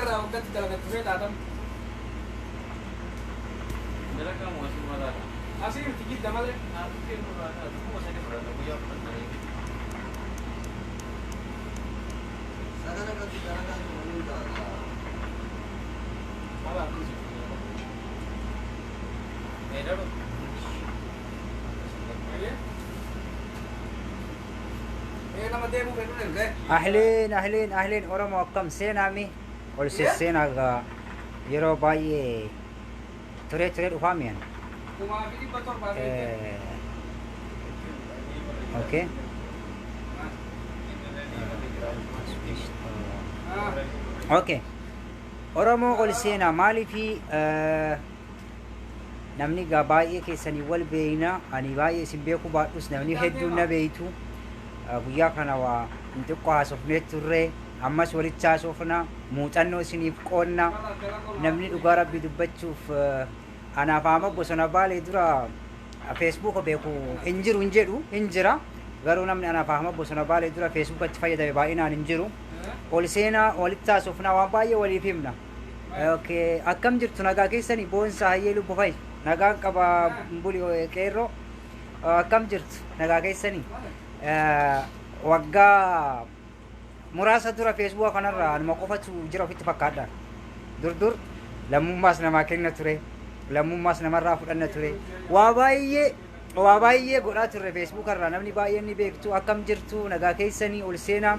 Takka waggaatti dalagattu feetaatan. Dalagaa mootummaa laata? Asii miti jidda malee. Nama deemuu fedhu erga. Ahleen, ahleen, ahleen. Oromoo akkam seenaami ol sesseenaa gaa yeroo baay'ee turee turee dhufaa mi'an. 1700. Okay. Okay. Oromoo ol seenaa maaliifi namni gaa baay'ee keessanii wal beeyna, ani baay'ee isin beekuu baadhus namni hedduun na beeytu. Guyyaa kana waa xiqqoo haasofnee turre, ammas walitti haasofna, muuxannoo isiniif qoonna. Namni dhugaa rabbii dubbachuuf anaaf ama bosona baalee dura feesbuuka beeku hin jiru hin jedhu, hin jira, garuu namni anaaf ama bosona baalee dura feesbuukatti fayyadame baay'inaan hin jiru. Ol seenaa walitti haasofnaa, waan baay'ee waliif himna. Okay. Akkam jirtu, nagaa keessanii? Boonsaa hayyee lubbu fayi nagaan qaba buli qeerroo, akkam jirtu, nagaa keessanii? Waggaa muraasa dura feesbuuka kanarra anuma qofatu jira ofitti fakkaadha. Dur dur lammummaas namaa kenna ture, lammummaas namarraa fudhanna ture, waa baay'ee waa baay'ee godhaa turre feesbuuka irraa, namni baay'een ni beektu. Akkam jirtu, nagaa keessanii? Ol seenaa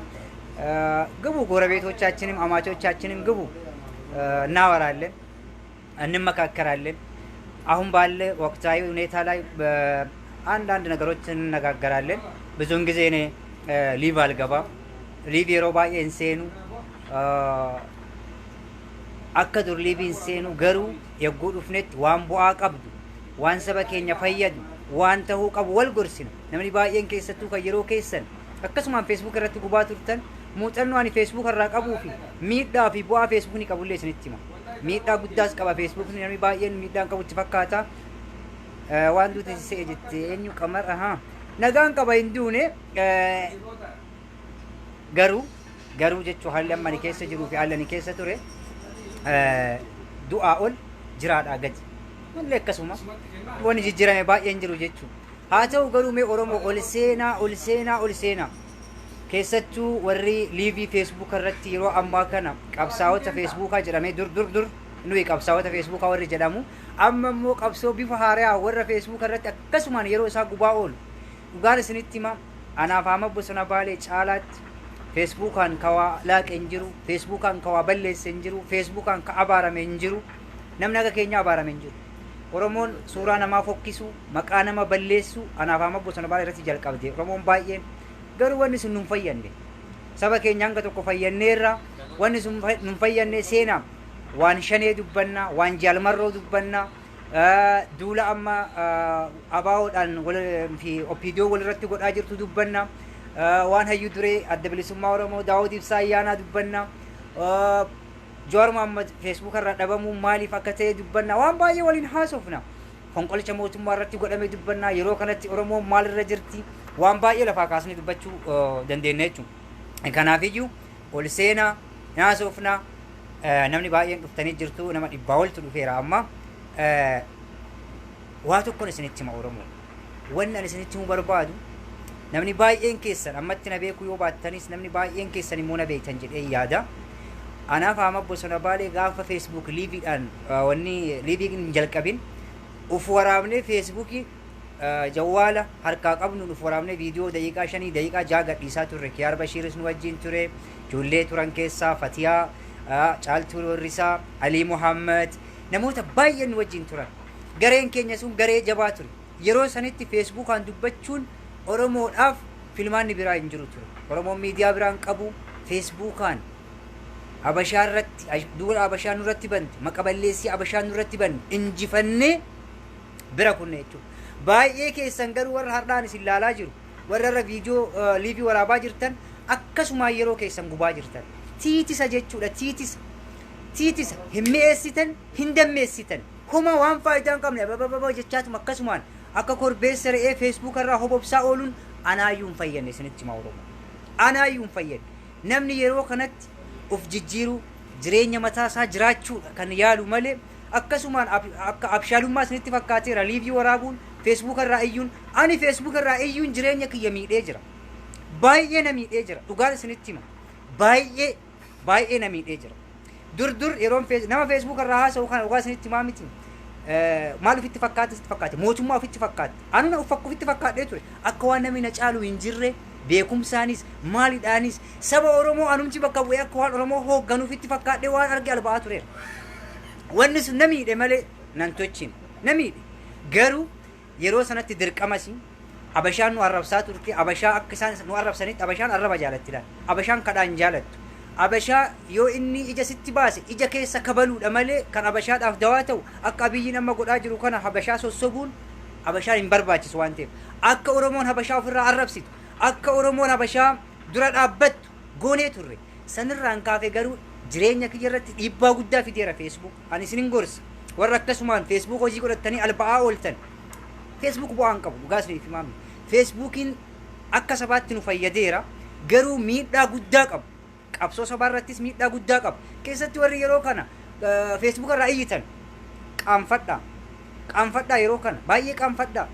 ግቡ፣ ጎረቤቶቻችንም አማቾቻችንም ግቡ፣ እናወራለን፣ እንመካከራለን። አሁን ባለ ወቅታዊ ሁኔታ ላይ አንዳንድ ነገሮች እንነጋገራለን። ብዙውን ጊዜ እኔ live አልገባም። Live yeroo baay'ee hin seenu, akka dur live hin seenu, garuu yogguu dhufnetti waan bu'aa qabdu, waan saba keenya fayyadu, waan tahuu qabu wal gorsina. Namni baay'een keessattuu kan yeroo keessan akkasumaan feesbuuk irratti gubaa turtan, muuxannoo ani feesbuuk irraa qabuu fi miidhaa fi bu'aa feesbuukni qabullee isinitti hima. Miidhaa guddaas qaba feesbuukni, namni baay'een miidhaan qabutti fakkaata. Waan duute se'e jette eenyu qamar ahaa nagaan qaba hin duune, garuu garuu jechuu haalli amma ani keessa jiruu fi haalli ani keessa ture du'aa ol jiraadhaa gadi mallee akkasuma wanni jijjiirame baay'een jiru jechuudha. Haa ta'u garuu mee Oromoo ol seenaa, ol seenaa, ol seenaa. Keessattuu warri live feesbuuk irratti yeroo ammaa kana qabsaa'ota feesbuukaa jedhamee dur dur dur nuyi qabsaa'ota feesbuukaa warri jedhamu, amma immoo qabsoo bifa haaraa warra feesbuuk irratti akkasumaan yeroo isaa gubaa oolu, dhugaan isinitti hima, anaaf ama bosona baalee caalaatti feesbuukaan kawaa laaqe hin jiru, feesbuukaan kawaa balleesse hin jiru, feesbuukaan ka abaarame hin jiru, namni akka keenya abaarame hin jiru. Oromoon suuraa namaa fokkisu, maqaa nama balleessu anaaf ama bosona baalee irratti jalqabde Oromoon baay'een, garuu wanni sun nun fayyadne. Saba keenya hanga tokko fayyanneerra, wanni sun nun fayyadne. Seenaa waan shanee dubbanna, waan jaalmarroo dubbanna, duula amma abaawoodhaan fi opiidiyoo walirratti godhaa jirtu dubbanna, waan hayyuu duree adda bilisummaa Oromoo Daawud Ibsaa Ayyaanaa dubbanna, Jawaar Mohammad feesbuuk irraa dhabamuun maaliif akka ta'e dubbanna, waan baay'ee waliin haasofna. Fonqolcha mootummaa irratti godhame dubbanna, yeroo kanatti Oromoon maalirra jirti, waan baay'ee lafaa kaasnee dubbachuu dandeenya jechuudha. Kanaafiyyuu ol seenaa haasofna. Namni baay'een dhuftanii jirtu, nama 100 oltu dhufeera amma. Waa tokkoon isinitti hima Oromoo. Wanni ani isinitti himuu barbaadu, namni baay'een keessan ammatti na beekuu yoo baattanis, namni baay'een keessan immoo na beektan jedhee yaada. Anaaf ama bosona baalee gaafa feesbuuk liveiidhaan wanni live hin jalqabin uf waraabnee feesbuukii jawwaala harkaa qabnu uf waraabnee viidiyoo daqiiqaa 5, daqiiqaa 6 gadhiisaa turre. Kiyaar Bashiiris nu wajjin ture. Ijoollee turan keessaa Fatiyaa, Caaltuu Roorrisaa, Alii Muhammad, namoota baay'een nu wajjin turan. Gareen keenya sun garee jabaa ture. Yeroo sanitti feesbuukaan dubbachuun Oromoodhaaf filmaanni biraa hin jiru ture. Oromoon miidiyaa biraan qabu feesbuukaan Habashaa irratti duula Habashaa nurratti bante, maqa balleessii Habashaa nurratti banne injifannee bira kunne jechuudha. Baay'ee keessan garuu warra har'aan isin laalaa jiru, warra irra viidiyoo live waraabaa jirtan, akkasumaan yeroo keessan gubaa jirtan. Tiitisa jechuudha, tiitisa. Tiitisa hin mi'eessitan, hin dammeessitan. Homa waan faayidaa hin qabne babababa jechaatuma akkasumaan akka korbeessa re'ee feesbuuk irraa hobobsaa ooluun anaayyuu hin fayyadne isinitti hima Oromoo. Anaayyuu hin fayyadne. Namni yeroo kanatti uf jijjiiruu, Jireenya mataa isaa jiraachuudha kan yaalu malee akkasumaan akka abshaalummaa isinitti fakkaateera liivii waraabuun, feesbuuk irraa iyyuun. Ani feesbuuk irraa iyyuun jireenya kiyya miidhee jira. Baay'ee na miidhee jira. Dhugaan isinitti hima. Baay'ee baay'ee na miidhee jira. Dur dur yeroon nama feesbuuk irraa haasa'u kana, dhugaa isinitti himaa miti. Maal ofitti fakkaate sitti fakkaate? Mootummaa ofitti fakkaate. Anuna ofitti fakkaadhee ture. Akka waan namni na caalu hin jirre, beekumsaanis maalidhaanis saba Oromoo anumti bakka bu'ee akka waan Oromoo hoogganu ofitti fakkaadhee waan arge alba'aa tureera. Wanni sun na miidhe malee nan tochine. Na miidhe. Garuu yeroo sanatti dirqamas Abashaan nu arrabsaa turte. Abashaa akka isaan nu arrabsanitti, Abashaan arraba jaalatti laala. Abashaan kadhaan jaalattu. Abashaa yoo inni ija sitti baase ija keessa kabaluudha malee kan Abashaadhaaf dawaa ta'u akka Abiyyiin amma godhaa jiru kana Habashaa sossobuun Abashaan hin barbaachisu waan ta'eef. Akka Oromoon Habashaa ofirraa arrabsitu, akka Oromoon Habashaa dura dhaabbattu goonee turre. Sanirraan kaafee garuu jireenya kiyya irratti dhiibbaa guddaa fideera feesbuuk. Ani isinin gorsa. Warra akkasumaan feesbuuk hojii godhattanii alba'aa ooltan. Feesbuuk bu'aa hin qabu, dhugaa isiniif himaamne. Feesbuukiin akka sabaatti nu fayyadeera, garuu miidhaa guddaa qaba. Qabsoo sabaa irrattis miidhaa guddaa qaba. Keessatti warri yeroo kana feesbuuk irraa iyyitan qaanfadhaa. Qaanfadhaa, yeroo kana baay'ee qaanfadhaa.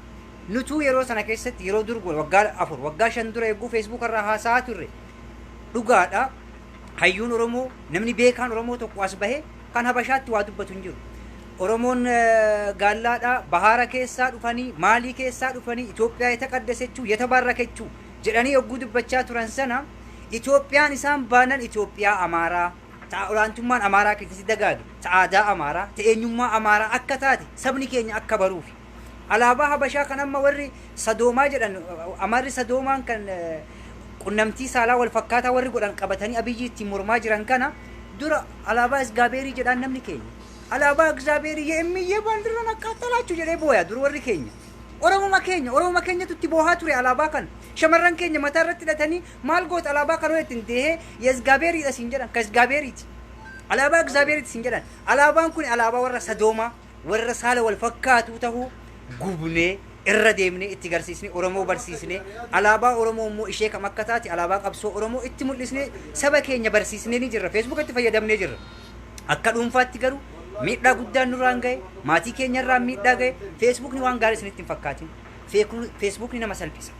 Nutuu yeroo sana keessatti, yeroo dur waggaa 4, waggaa 5 dura eeguu feesbuuk irraa haasa'aa turre. Dhugaadha. Hayyuun Oromoo, namni beekaan Oromoo tokko as bahee kan Habashaatti waa dubbatu hin jiru. Oromoon gaallaadha, bahaara keessaa dhufanii, maalii keessaa dhufanii, Itoophiyaa የተቀደሰችው የተባረከችው jedhanii yogguu dubbachaa turan sana, Itoophiyaan isaan baanan Itoophiyaa Amaaraa, ta'a olaantummaan Amaaraa keessatti dagaage, ta aadaa Amaaraa, ta eenyummaa Amaaraa akka taate sabni keenya akka baruufi. Alaabaa Habashaa kan amma warri Sadoomaa jedhan, Amaarri Sadoomaan kan qunnamtii saalaa wal fakkaataa warri godhan qabatanii Abiyyi ittiin mormaa jiran kana, dura alaabaa Isgaabeerii jedhaan namni keenya. Alaabaa Egzaabeerii የእምዬ ባንዲራን አቃጠላችሁ jedhee booya dur warri keenya. Oromuma keenya, Oromuma keenyatu itti boohaa ture alaabaa kana. Shamarran keenya mataa irratti hidhatanii maal goota alaabaa kana ittiin deehee የእዝጋቤሪidha siin jedhan, ka Isgaabeeriiti. Alaabaa Egzaabeeriiti siin jedhan. Alaabaan kun alaabaa warra Sadoomaa, warra saala wal fakkaatu tahuu gubnee irra deemnee itti garsiisnee Oromoo barsiisnee, alaabaa Oromoo immoo ishee kam akka taate, alaabaa qabsoo Oromoo itti mul'isnee saba keenya barsiisnee ni jirra. Feesbuukatti fayyadamnee jirra. Akka dhuunfaatti garuu miidhaa guddaan nurraan gahe, maatii keenyarraan miidhaa gahe. Feesbuukni waan gaarii isinitti hin fakkaatin. Feesbuukni nama salphisa.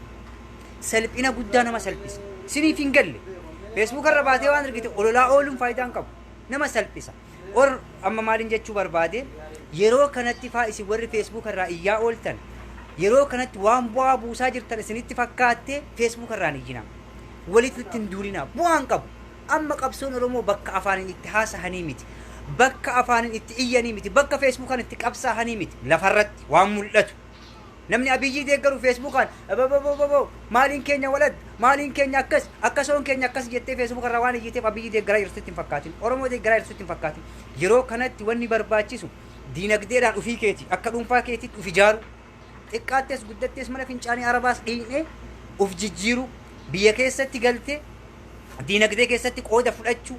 Salphina guddaa nama salphisa. Siniif hin galle. Feesbuuk irra baatee waan argite ololaa ooluun faayidaa hin qabu. Nama salphisa. Or amma maaliin jechuu barbaade, yeroo kanatti faa isin warri feesbuuk irraa iyyaa ooltan, yeroo kanatti waan bu'aa buusaa jirtan isinitti fakkaatte, feesbuuk irraan iyyina. Walitti hin duulinaa, bu'aa hin qabu. Amma qabsoon Oromoo bakka afaaniin itti haasahanii miti. Bakka afaaniin itti iyyanii miti. Bakka feesbuukaan itti qabsaahanii miti. Lafarratti waan mul'atu. Namni Abiyyii deeggaru feesbuukaan abababababo maaliin keenya walad, maaliin keenya akkas, akkasoon keenya akkas jettee feesbuuk irraa waan iyyiteef Abiyyii deeggaraa jirtutti hin fakkaatin. Oromoo deeggaraa jirtutti hin fakkaatin. Yeroo kanatti wanni barbaachisu diinagdeedhaan ofii keeti akka dhuunfaa keetitti uf ijaaru. Xiqqaattees guddattees mana fincaanii Arabaas dhiinee uf jijjiiru, biyya keessatti galtee diinagdee keessatti qooda fudhachuu,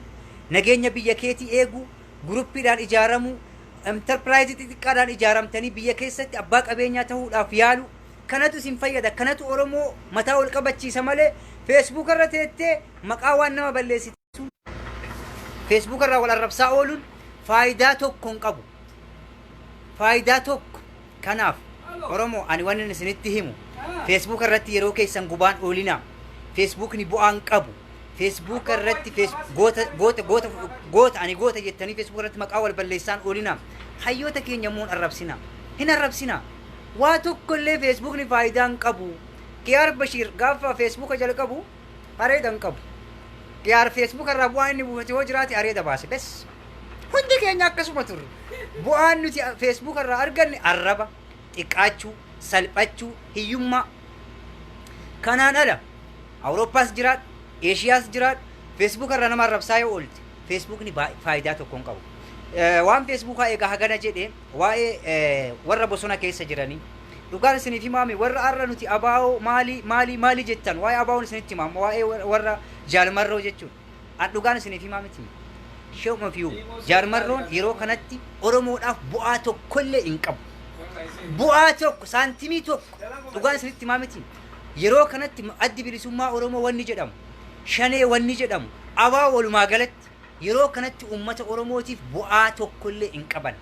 nageenya biyya keetii eeguu, guruppiidhaan ijaaramuu, enterpiraayizii xixiqqaadhaan ijaaramtanii biyya keessatti abbaa qabeenyaa ta'uudhaaf yaalu, kanatu isin fayyada. Kanatu Oromoo mataa ol qabachiisa malee feesbuuk irra teettee maqaa waan nama balleessitu feesbuuk irraa wal arrabsaa ooluun faayidaa tokko hin qabu. Faayidaa tokko. Kanaaf Oromoo, ani waan inni isinitti himu, feesbuuk irratti yeroo keessan gubaan oolinaa. Feesbuukni bu'aan qabu. Feesbuuk irratti goota goota goota goota, ani goota jettanii feesbuuk irratti maqaa wal balleessaan oolinaa. Hayyoota keenya immoo hin arrabsinaa, hin arrabsinaa. Waa tokko illee feesbuukni faayidaa hin qabu. Kiyaar Bashiir gaafa feesbuuka jalqabu areeda hin qabu. Kiyaar feesbuuka irraa bu'aan inni buufate yoo jiraate areeda baase bes. Hundi keenya akkasuma turre. Bu'aan nuti feesbuuka irraa arganne arraba, xiqqaachuu, salphachuu, hiyyummaa. Kanaan ala Awurooppaas jiraadhu, Eeshiyaas jiraadhu, feesbuuka irraa nama arrabsaa yoo oolte feesbuukni faayidaa tokko hin qabu. Waan feesbuukaa egaa hagana jedhe. Waa'ee warra bosona keessa jiranii, dhugaan isiniif himaame, warra har'a nuti abaa'oo maalii maalii maalii jettan, waa'ee abaa'oon isinitti himaama, waa'ee warra Jaalmarroo jechuudha. An dhugaan isiniif himaa miti. Shame of you. Jaalmarroon yeroo kanatti Oromoodhaaf bu'aa tokkollee hin qabu. Bu'aa tokko, saantimii tokko, dhugaan isinitti himaa miti. Yeroo kanatti Addi Bilisummaa Oromoo wanni jedhamu, Shanee wanni jedhamu, abaa walumaa galatti Yeroo kanatti uummata Oromootiif bu'aa tokkollee hin qaban.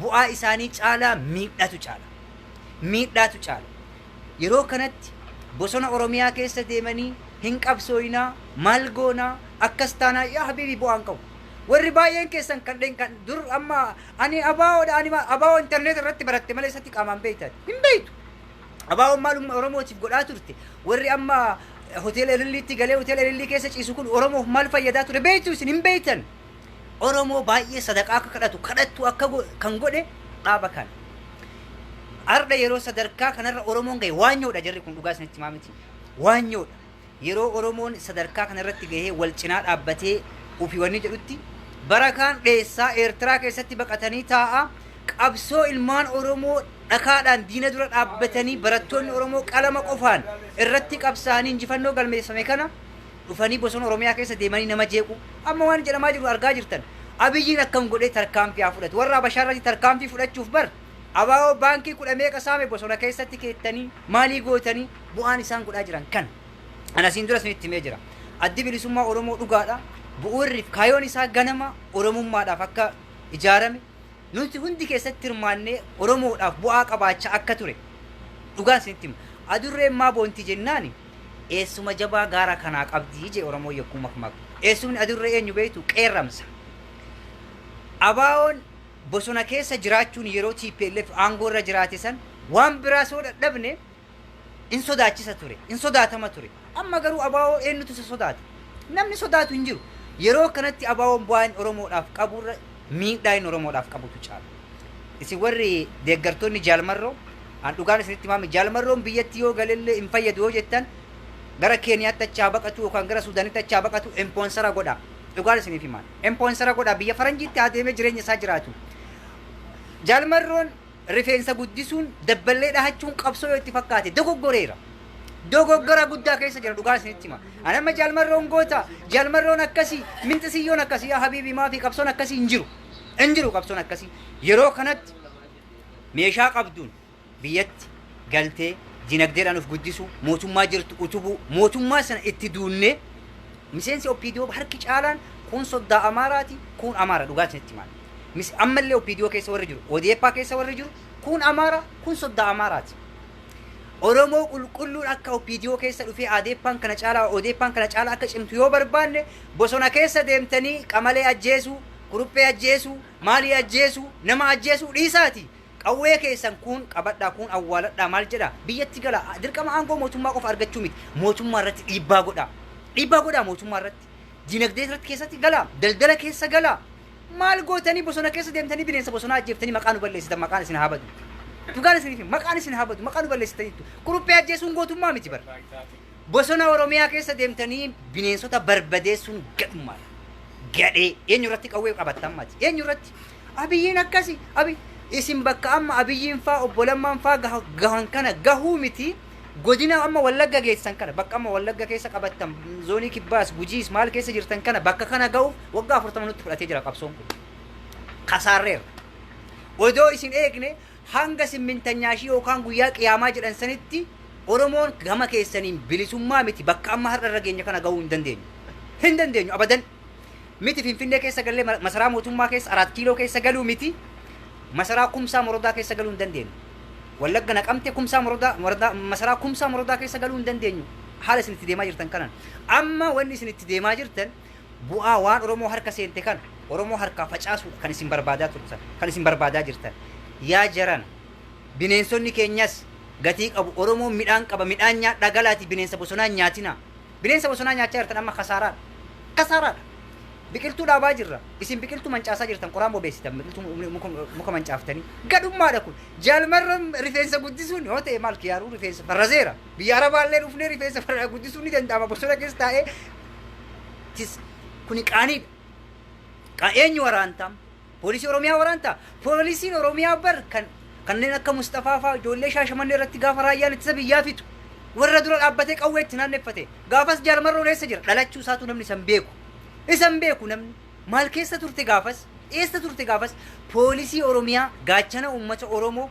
Bu'aa isaanii caalaa miidhatu caala. Miidhaatu caala. Yeroo kanatti bosona Oromiyaa keessa deemanii hin qabsooyinaa, maal goonaa, akkas taanaa, yaa habiibi, bu'aan qabu. Warri baay'een keessan kanneen kan dur amma ani ABOdha, ani ABO internet irratti baratte malee isatti qaamaan beektan hin beektu. ABOn maal Oromootiif godhaa turte? Warri amma hoteela Ililliitti galee hoteela Ilillii keessa ciisu kun Oromoof maal fayyadaa ture beektu isin? Hin beektan. Oromoo baay'ee sadaqaa akka kadhatu kadhattu akka kan godhe dhaaba kana. Arda yeroo sadarkaa kanarra Oromoon gahe waanyoodha jarri kun, dhugaa isinitti himaa miti. Waanyoodha. Yeroo Oromoon sadarkaa kanarratti gahee wal cinaa dhaabbatee ofii wanni jedhutti, barakaan dheessaa Eertiraa keessatti baqatanii taa'a. Qabsoo ilmaan Oromoo dhakaadhaan diina dura dhaabbatanii, barattoonni Oromoo qalama qofaan irratti qabsaa'anii injifannoo galmeessame kana dhufanii bosona Oromiyaa keessa deemanii nama jeequ. Amma waan jedhamaa jiru argaa jirtan. Abiyyiin akkam godhee tarkaanfii haa fudhatu? Warra Habashaa irratti tarkaanfii fudhachuuf bar ABO baankii 10 meeqa saame bosona keessatti keettanii maalii gootanii? Bu'aan isaan godhaa jiran kan. Ana asiin dura isinitti himee jira. Addi Bilisummaa Oromoo dhugaadha. Bu'uurri fi kaayoon isaa ganama Oromummaadhaaf akka ijaarame, nuti hundi keessatti hirmaannee Oromoodhaaf bu'aa qabaachaa akka ture dhugaan isinitti hima. Adurreen maa boonti jennaani, eessuma jabaa gaara kanaa qabdii jee Oromoo yokkuu makmaaku. Eessumni adurree eenyu beektu? Qeerramsa. ABOn bosona keessa jiraachuun yeroo TPLF aangoo irra jiraate san waan biraa soo dadhabne in sodaachisa ture, in sodaatama ture. Amma garuu ABO eenyutu isa sodaata? Namni sodaatu hin jiru. Yeroo kanatti ABOn bu'aan Oromoodhaaf qaburra miidhaa inni Oromoodhaaf qabutu caala. Isin warri deeggartoonni Jaalmarroo, an dhugaan isinitti himaame, Jaalmarroon biyyatti yoo galellee hin fayyadu yoo jettan, gara Keeniyaatti achaa baqatu yookaan gara Suudaanitti achaa baqatu sponsor godha. Dhugaan isiniif himaan. Sponsor godha, biyya faranjiitti haa deemee jireenya isaa jiraatu. Jaalmarroon rifeensa guddisuun, dabballee dhahachuun qabsoo yoo itti fakkaate dogoggoreera. Dogoggora guddaa keessa jira, dhugaan isinitti hima. Ani amma Jaalmarroon goota, Jaalmarroon akkasii, minxisiyyoon akkasii, yaa habiibi, maafi qabsoon akkasii hin jiru. Hin jiru qabsoon akkasii. Yeroo kanatti meeshaa qabduun biyyatti galtee dinagdeedhaan of guddisuu, mootummaa jirtu utubuu, mootummaa sana itti duunnee, miseensi OPDO harki caalaan kun soddaa Amaaraati, kun Amaara, dhugaa isinitti himaa. Ammallee OPDO keessa warri jiru, ODP keessa warri jiru, kun Amaara, kun soddaa Amaaraati. Oromoo qulqulluun akka OPDO keessa dhufee ADP'n kana caalaa, ODP'n kana caalaa akka cimtu yoo barbaanne, bosona keessa deemtanii qamalee ajjeesuu, kuruphee ajjeesuu, maalii ajjeesuu, nama ajjeesuu dhiisaati. Qawwee keessan kun qabadhaa, kun awwaaladhaa, maal jedhaa, biyyatti gala. Dirqama aangoo mootummaa qofa argachuu miti. Mootummaa irratti dhiibbaa godhaa. Dhiibbaa godhaa mootummaa irratti. Dinagdee irratti keessatti galaa. Daldala keessa galaa. Maal gootanii bosona keessa deemtanii bineensa bosonaa ajjeeftanii maqaa nu balleessitan? Maqaan isin haa badu. Dhugaan isiniif hima, maqaan isin haa badu, maqaa nu balleessitaniittu. Kuruphee ajjeesuun gootummaa miti bara. Bosona Oromiyaa keessa deemtanii bineensota barbadeessuun gadhummaadha. Gadhee eenyu irratti qawwee qabattan mati? Eenyu irratti? Abiyyiin akkasi. Abiy isin bakka amma Abiyyiin faa, obbo Lammaan faa gahan kana gahuu miti. Godina amma Wallagga geessan kana, bakka amma Wallagga keessa qabattan, zoonii Kibbaas, Gujiis maal keessa jirtan kana, bakka kana gahuuf waggaa 40 nutti fudhatee jira qabsoon kun. Kasaarreerra. Odoo isin eegne hanga simmintanyaashii yookaan guyyaa qiyaamaa jedhan sanitti Oromoon gama keessaniin bilisummaa miti, bakka amma har'a irra geenya kana gahuu hin dandeenyu. Hin dandeenyu abadan. Miti Finfinnee keessa gallee masaraa mootummaa keessa Araat Kiiloo keessa galuu miti, masaraa Kumsaa Morodaa keessa galuu hin dandeenyu. Wallagga, Naqamte, Kumsaa Morodaa, masaraa Kumsaa Morodaa keessa galuu hin dandeenyu. Haala isin itti deemaa jirtan kanaan. Amma wanni isin itti deemaa jirtan bu'aa waan Oromoo harka seente kana Oromoo harkaa facaasuudha kan isin barbaadaa turtan, kan isin barbaadaa jirtan. Yaa jaran, bineensonni keenyas gatii qabu. Oromoon midhaan qaba, midhaan nyaadhaa galaati, bineensa bosonaa hin nyaatinaa. Bineensa bosonaa nyaachaa jirtan amma, kasaaraadha. Kasaaraadha. Biqiltuu dhaabaa jirra. Isin biqiltuu mancaasaa jirtan, qoraan bobeessitan, biqiltuu muka mancaaftanii. Gadhummaadha kun. Jaalmarra rifeensa guddisuun yoo ta'e maal kiyaaruu rifeensa farraseera. Biyya Arabaallee dhufnee rifeensa farra guddisuun ni danda'ama, bosona keessa taa'ee. Tis kuni qaaniidha. Eenyu waraantaa? Poolisii Oromiyaa waraantaa? Poolisiin Oromiyaa bar kan kanneen akka Mustafaa fa'aa ijoollee Shaashamannee irratti gaafa raayyaan ittisa biyyaa fixu warra dura dhaabbatee qawwee itti naanneffate. Gaafas Jaalmarroon eessa jira? Dhalachuu isaatu namni isan beeku. Isan beeku namni. Maal keessa turte gaafas? Eessa turte gaafas? Poolisii Oromiyaa, gaachana uummata Oromoo,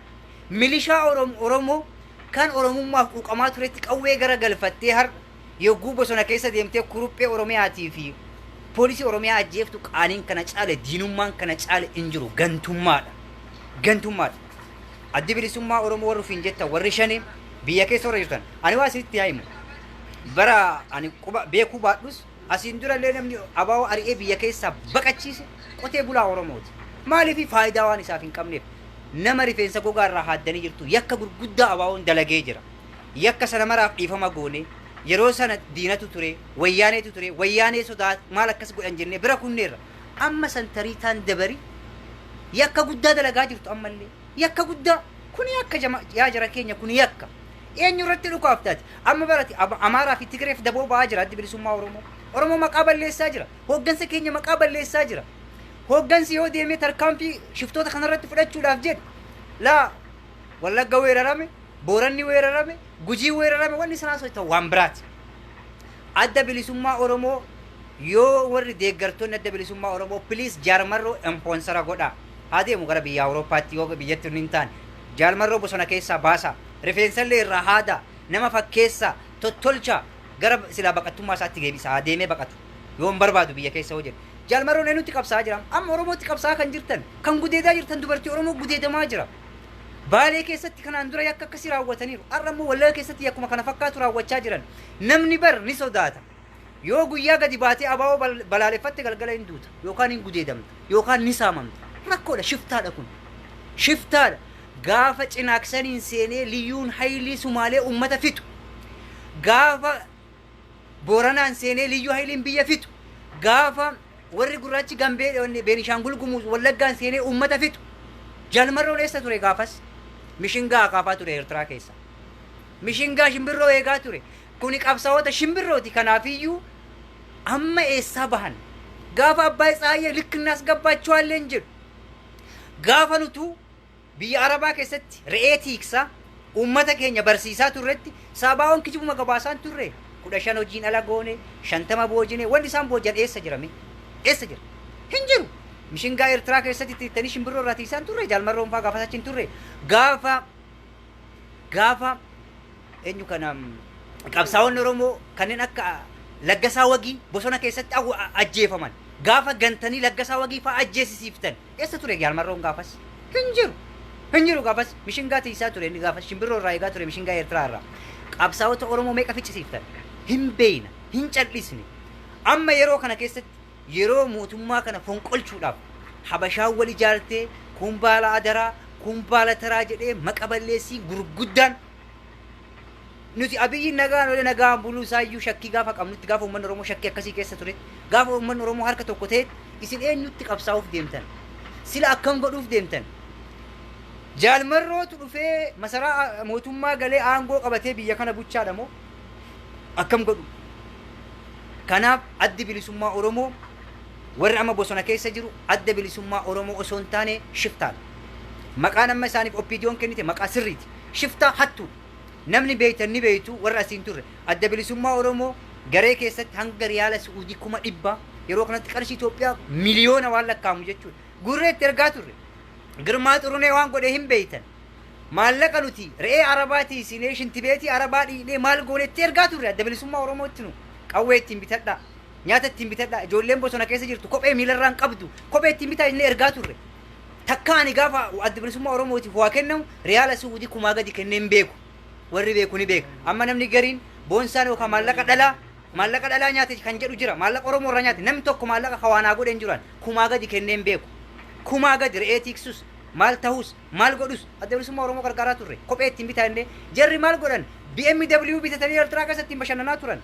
milishaa Oromoo kan Oromummaaf quuqamaa turetti qawwee gara galfattee, har'a yogguu bosona keessa deemtee kuruphee Oromiyaatii fi Poolisii Oromiyaa ajjeeftu qaaniin kana caale, diinummaan kana caale hin jiru. Gantummaadha. Gantummaadha. Addi Bilisummaa Oromoo warri ofiin jettan, warri shanii biyya keessa warra jirtan. Ani waa isinitti haa himu. Bara ani quba beekuu baadhus, asiin dura illee namni abaa'oo ari'ee biyya keessaa baqachiise qotee bulaa Oromooti. Maaliif? Faayidaa waan isaaf hin qabneef. Nama rifeensa gogaa irraa haaddanii jirtu. Yakka gurguddaa abaa'oon dalagee jira. Yakka sana maraaf dhiifama goone. Yeroo sana diinatu ture, wayyaaneetu ture, wayyaanee sodaa maal akkas godhan jennee bira kunneerra. Amma santariitaan dabari yakka guddaa dalagaa jirtu ammallee. Yakka guddaa kuni yakka jama yaa jara keenya, kuni yakka. Eenyu irratti dhukaaftaati? Amma barati Amaaraa fi Tigireef daboo ba'aa jira Addi Bilisummaa Oromoo. Oromoo maqaa balleessaa jira. Hooggansa keenya maqaa balleessaa jira. Hooggansi yoo deemee tarkaanfii shiftoota kanarratti fudhachuudhaaf jedhu, laa Wallagga weerarame, Booranni weerarame, Gujii weerarame, wanni sanaa socho'an waan biraati. Adda Bilisummaa Oromoo yoo warri deeggartoonni Adda Bilisummaa Oromoo, please, Jaalmarroo sponsor godhaa. Haa deemu gara biyya Awurooppaatti yoo biyyatti hin taane. Jaalmarroo bosona keessaa baasaa. Rifeensallee irraa haadaa. Nama fakkeessaa. Tottolchaa. Gara silaa baqattummaa isaatti deebisa. Haa deemee baqatu. Yoo hin barbaadu biyya keessa hoo jedhu. Jaalmarroon eenyutti qabsaa'aa jira? Amma Oromootti qabsaa'aa kan jirtan. Kan gudeedaa jirtan, dubartii Oromoo gudeedamaa jira. Baalee keessatti kanaan dura yakka akkasii raawwataniiru. Har'a immoo Wallagga keessatti yakkuma kana fakkaatu raawwachaa jiran. Namni bar ni sodaata. Yoo guyyaa gadi baatee abaa'oo balaaleffatte, galgala hin duuta. Yookaan hin gudeedamta. Yookaan ni saamamta. Rakkoodha. Shiftaadha kun. Shiftaadha. Gaafa Cinaaksaniin seenee liyyuun haayilii Sumaalee uummata fixu. Gaafa Booranaan seenee liyyuu haayiliin biyya fixu. Gaafa warri gurraachi Gambee, Beenishaangul Gumuz, Wallaggaan seenee uummata fixu. Jaalmarroon eessa ture gaafas? Mishingaa akaafaa ture Eertiraa keessa. Mishingaa shimbirroo eegaa ture. Kuni qabsaa'ota shimbirrooti. Kanaafiyyuu amma eessaa bahan? Gaafa Abbaay Tsaayyee ልክ እናስገባቸዋለን jedhu. Gaafa nutu biyya Arabaa keessatti re'ee tiiksaa uummata keenya barsiisaa turretti saabaa'oon kijibuma gabaasaan turre. 15 hojiin ala goone, 50 boojine. Wanni isaan boojan eessa jirame? Eessa jira? Hin jiru. Mishingaa Eertiraa keessatti tiittanii shimbirroo irraa tiisaan turre. Jaalmarroon faa gaafas achi hin turre. Gaafa eenyu kana qabsaa'onni Oromoo kanneen akka Laggasaa Wagii bosona keessatti ajjeefaman, gaafa gantanii Laggasaa Wagii faa ajjeesisiiftan, eessa ture Jaalmarroon gaafas? Hin jiru. Hin jiru gaafas. Mishingaa tiisaa ture inni gaafas, shimbirroo irraa eegaa ture mishingaa Eertiraa irraa. Qabsaa'ota Oromoo meeqa ficcisiiftan? Hin beeyna, hin cal'isne. Amma yeroo kana keessatti, yeroo mootummaa kana fonqolchuudhaaf Habashaan wal ijaartee, kun baala adaraa, kun baala taraa jedhee maqa balleessii gurguddaan, nuti Abiyyiin nagaan olee nagaan buluu isaayyuu shakkii gaafa qabnutti, gaafa uummanni Oromoo shakkii akkasii keessa turetti, gaafa uummanni Oromoo harka tokko ta'etti, isin eenyutti qabsaa'uuf deemtan? Sila akkam godhuuf deemtan? Jaalmarrootu dhufee masaraa mootummaa galee aangoo qabatee biyya kana bulchaadha moo akkam godhu? Kanaaf Addi Bilisummaa Oromoo, warri amma bosona keessa jiru Adda Bilisummaa Oromoo osoo hin taane shiftaadha. Maqaan amma isaaniif OPDO'n kennite maqaa sirriiti. Shiftaa, hattuudha. Namni beeytan ni beeytu, warra asiin turre. Adda Bilisummaa Oromoo garee keessatti hanga riyaala Su'uudii 100,000, yeroo kanatti qarshii Itoophiyaa miliyoona waan lakkaa'amu jechuudha. Gurree itti ergaa turre. Girmaa Xurunee waan godhe hin beeytan. Maallaqa nuti re'ee Arabaa tiisinee, shintibeetii Arabaa dhiinee, maal goone itti ergaa turre Adda Bilisummaa Oromootti nu. Qawwee ittiin bitadhaa. Nyaata ittiin bitadhaa. Ijoolleen bosona keessa jirtu kophee miilarraan qabdu. Kophee ittiin bitaa jennee ergaa turre. Takka ani gaafa Adda Bilisummaa Oromootiif waa kennamu riyaala Su'uudii 1000 gadi kennee hin beeku. Warri beeku ni beeka. Amma namni gariin boonsaan yookaan maallaqa dhalaa nyaate kan jedhu jira. Maallaqa Oromoo irraa nyaate. Namni tokko maallaqa kawaanaa godhe hin jiran. 1000 gadi kennee hin beeku. 1000 gadi re'ee tiiksus, maal ta'us, maal godhus Adda Bilisummaa Oromoo gargaaraa turre. Kophee ittiin bitaa jennee. Jarri maal godhan? BMW bitatanii Eertiraa keessatti ittiin bashannanaa turan.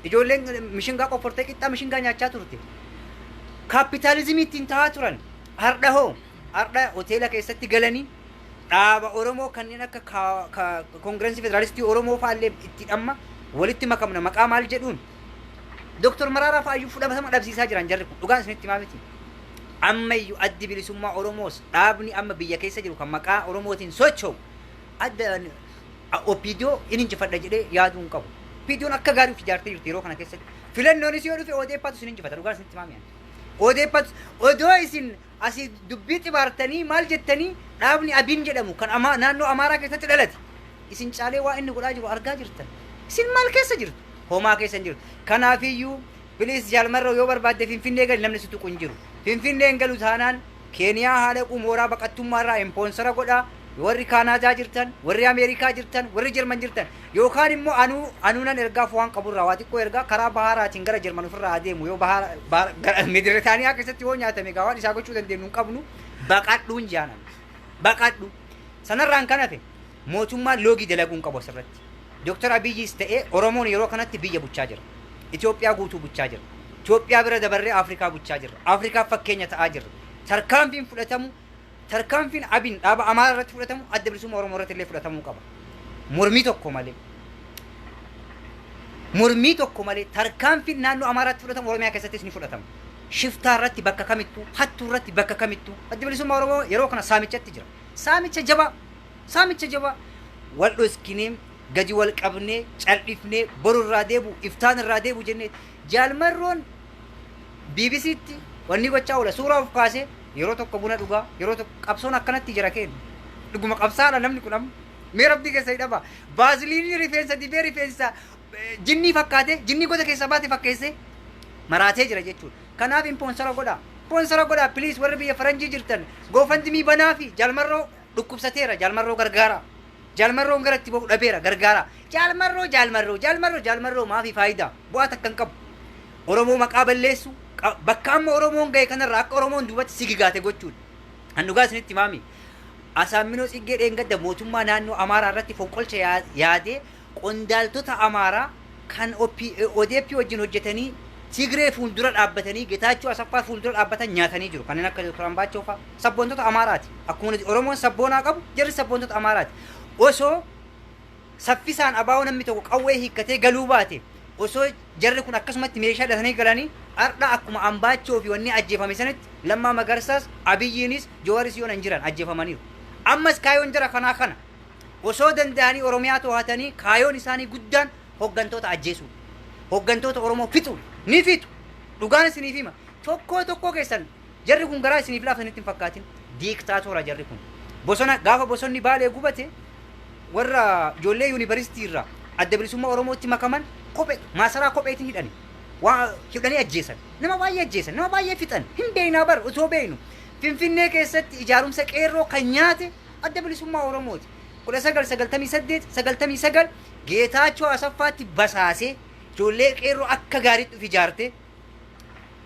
Ijoolleen mishingaa qoffortee qixxaa mishingaa nyaachaa turte. Kaapitaalizimii ittiin ta'aa turan. Har'a hoo? Har'a hoteela keessatti galanii dhaaba Oromoo kanneen akka Koongirensii Federaalistii Oromoo fa'aallee itti dhamma walitti makamna maqaa maal jedhuun Dooktor Maraaraa fa'aayyuu fudhatama dhabsiisaa jiran jarri kun, dhugaan isinitti himaa miti. Ammayyuu Addi Bilisummaa Oromoos, dhaabni amma biyya keessa jiru kan maqaa Oromootiin socho'u, adda OPDO in injifadha jedhee yaaduu hin qabu. OPDOn akka gaarii of ijaartee jirti yeroo kana keessatti. Filannoonis yoo dhufe ODP'tu isin injifata, dhugaan isinitti himaa mi'a. ODP'tu odoo isin asii dubbii xibaartanii maal jettanii, dhaabni Abiin jedhamu kan naannoo Amaaraa keessatti dhalate isin caalee waa inni godhaa jiru argaa jirtan. Isin maal keessa jirtu? Homaa keessa hin jirtu. Kanaafiyyuu Please Jaalmarroo, yoo barbaadde Finfinnee gali, namni si tuqu hin jiru. Finfinneen galu taanaan Keeniyaa haa dhaqu, mooraa baqattummaa irraa sponsor godhaa. Warri Kaanaadaa jirtan, warri Ameerikaa jirtan, warri Jarman jirtan, yookaan immoo anuu anuunan ergaaf waan qaburraa waa xiqqoo ergaa karaa baharaatiin gara Jarman ofirraa adeemu. Yoo bahara Meediterraaniyaa keessatti yoo nyaatame gaa waan isaa gochuu dandeenyu hin qabnu. Baqadhuun jaanan baqadhu. Sanarraan kan hafe mootummaan loogii dalaguu hin qabu asirratti. Dooktar Abiyyis ta'ee Oromoon yeroo kanatti biyya bulchaa jira. Itoophiyaa guutuu bulchaa jira. Itoophiyaa bira dabarree Afrikaa bulchaa jirra. Afrikaaf fakkeenya ta'aa jirra. Tarkaanfiin fudhatamu, tarkaanfiin Abin dhaaba Amaara irratti fudhatamu, Adda Bilisummaa Oromoo irratti illee fudhatamuu qaba. Mormii tokko malee. Mormii tokko malee tarkaanfiin naannoo Amaaraatti fudhatamu Oromiyaa keessattis ni fudhatama. Shiftaa irratti bakka kamittuu, hattuu irratti bakka kamittuu. Adda Bilisummaa Oromoo yeroo kana saamichatti jira. Saamicha jabaa, saamicha jabaa. Wal dhoskinee, gadi wal qabnee, cal'ifnee, boru irraa deebu, iftaan irraa deebu jennee Jaalmarroon BBCtti wanni gochaa oola. Suuraa of kaasee yeroo tokko buna dhugaa, yeroo tokko qabsoon akkanatti jira kennu. Dhuguma qabsaadha namni kun amma. Mee rabbii keessa hidhama. Baaziliinii rifeensa dibee rifeensa jinnii fakkaate, jinnii gosa keessaa baate fakkeessee maraatee jira jechuudha. Kanaaf sponsor godhaa. Sponsor godhaa please, warri biyya faranjii jirtan. GoFundMe banaa fi Jaalmarroo dhukkubsateera, Jaalmarroo gargaara. Jaalmarroon gara itti bahu dhabeera, gargaara. Jaalmarroo, Jaalmarroo, Jaalmarroo, Jaalmarroo maafi faayidaa bu'aa takka hin qabu. Oromoo maqaa balleessu, bakka amma Oromoon gahe kanarraa akka Oromoon duubatti sigigaate gochuudha. An dhugaa isinitti himaami. Asaamminoo Tsiggee dheengadda mootummaa naannoo Amaaraa irratti fonqolcha yaadee qondaaltota Amaaraa kan ODP wajjin hojjetanii Tigree fuuldura dhaabbatanii, Getaachoo Asaffaa fuuldura dhaabbatan nyaatanii jiru. Kanneen akka Dr. Ambaachoo fa'a sabboontota Amaaraati. Akkuma nuti Oromoon sabboonaa qabu, jarri sabboontota Amaaraati. Osoo saffisaan abaa'oo namni tokko qawwee hiikkatee galuu baate, osoo jarri kun akkasumatti meeshaa hidhatanii galanii, har'a akkuma Ambaachoo fi wanni ajjeefame sanitti Lammaa Magarsaas, Abiyyiinis, Jawaaris yoon hin jiran ajjeefamaniiru. Ammas kaayoon jara kanaa kana. Osoo danda'anii Oromiyaa to'atanii, kaayoon isaanii guddaan hooggantoota ajjeesuu. Hooggantoota Oromoo fixuu. Ni fixu. Dhugaan isiniif hima. Tokkoo tokkoo keessan jarri kun garaa isiniif laafsanitti hin fakkaatin. Diiktaatora jarri kun. Bosona gaafa bosonni Baalee gubate, warra ijoollee yuunivarsiitii irraa Adda Bilisummaa Oromootti makaman kophee maasaraa kopheetiin hidhani. Waa hidhanii ajjeesan. Nama baay'ee ajjeesan. Nama baay'ee fixan. Hin beeknaa bar otoo beeknu. Finfinnee keessatti ijaarumsa qeerroo kan nyaate Adda Bilisummaa Oromooti. 1998, 99 Geetaachoo Asaffaatti basaasee ijoollee qeerroo akka gaariitti of ijaarte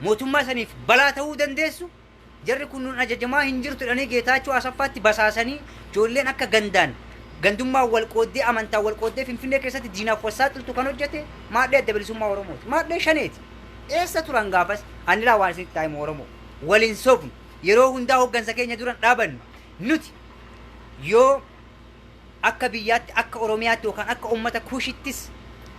mootummaa saniif balaa ta'uu dandeessu, jarri kun nun ajajamaa hin jirtu jedhanii Geetaachoo Asaffaatti basaasanii, ijoolleen akka gandaan gandummaan wal qooddee, amantaan wal qooddee Finfinnee keessatti diinaaf wassaaxiltu kan hojjete maadhee Adda Bilisummaa Oromooti. Maadhee shaneeti. Eessa turan gaafas? Ani laa waan isinitti taa'imu, Oromoo. Waliin sobnu. Yeroo hundaa hooggansa keenya duran dhaabannu. Nuti yoo akka biyyaatti, akka Oromiyaatti yookaan akka uummata Kuushittis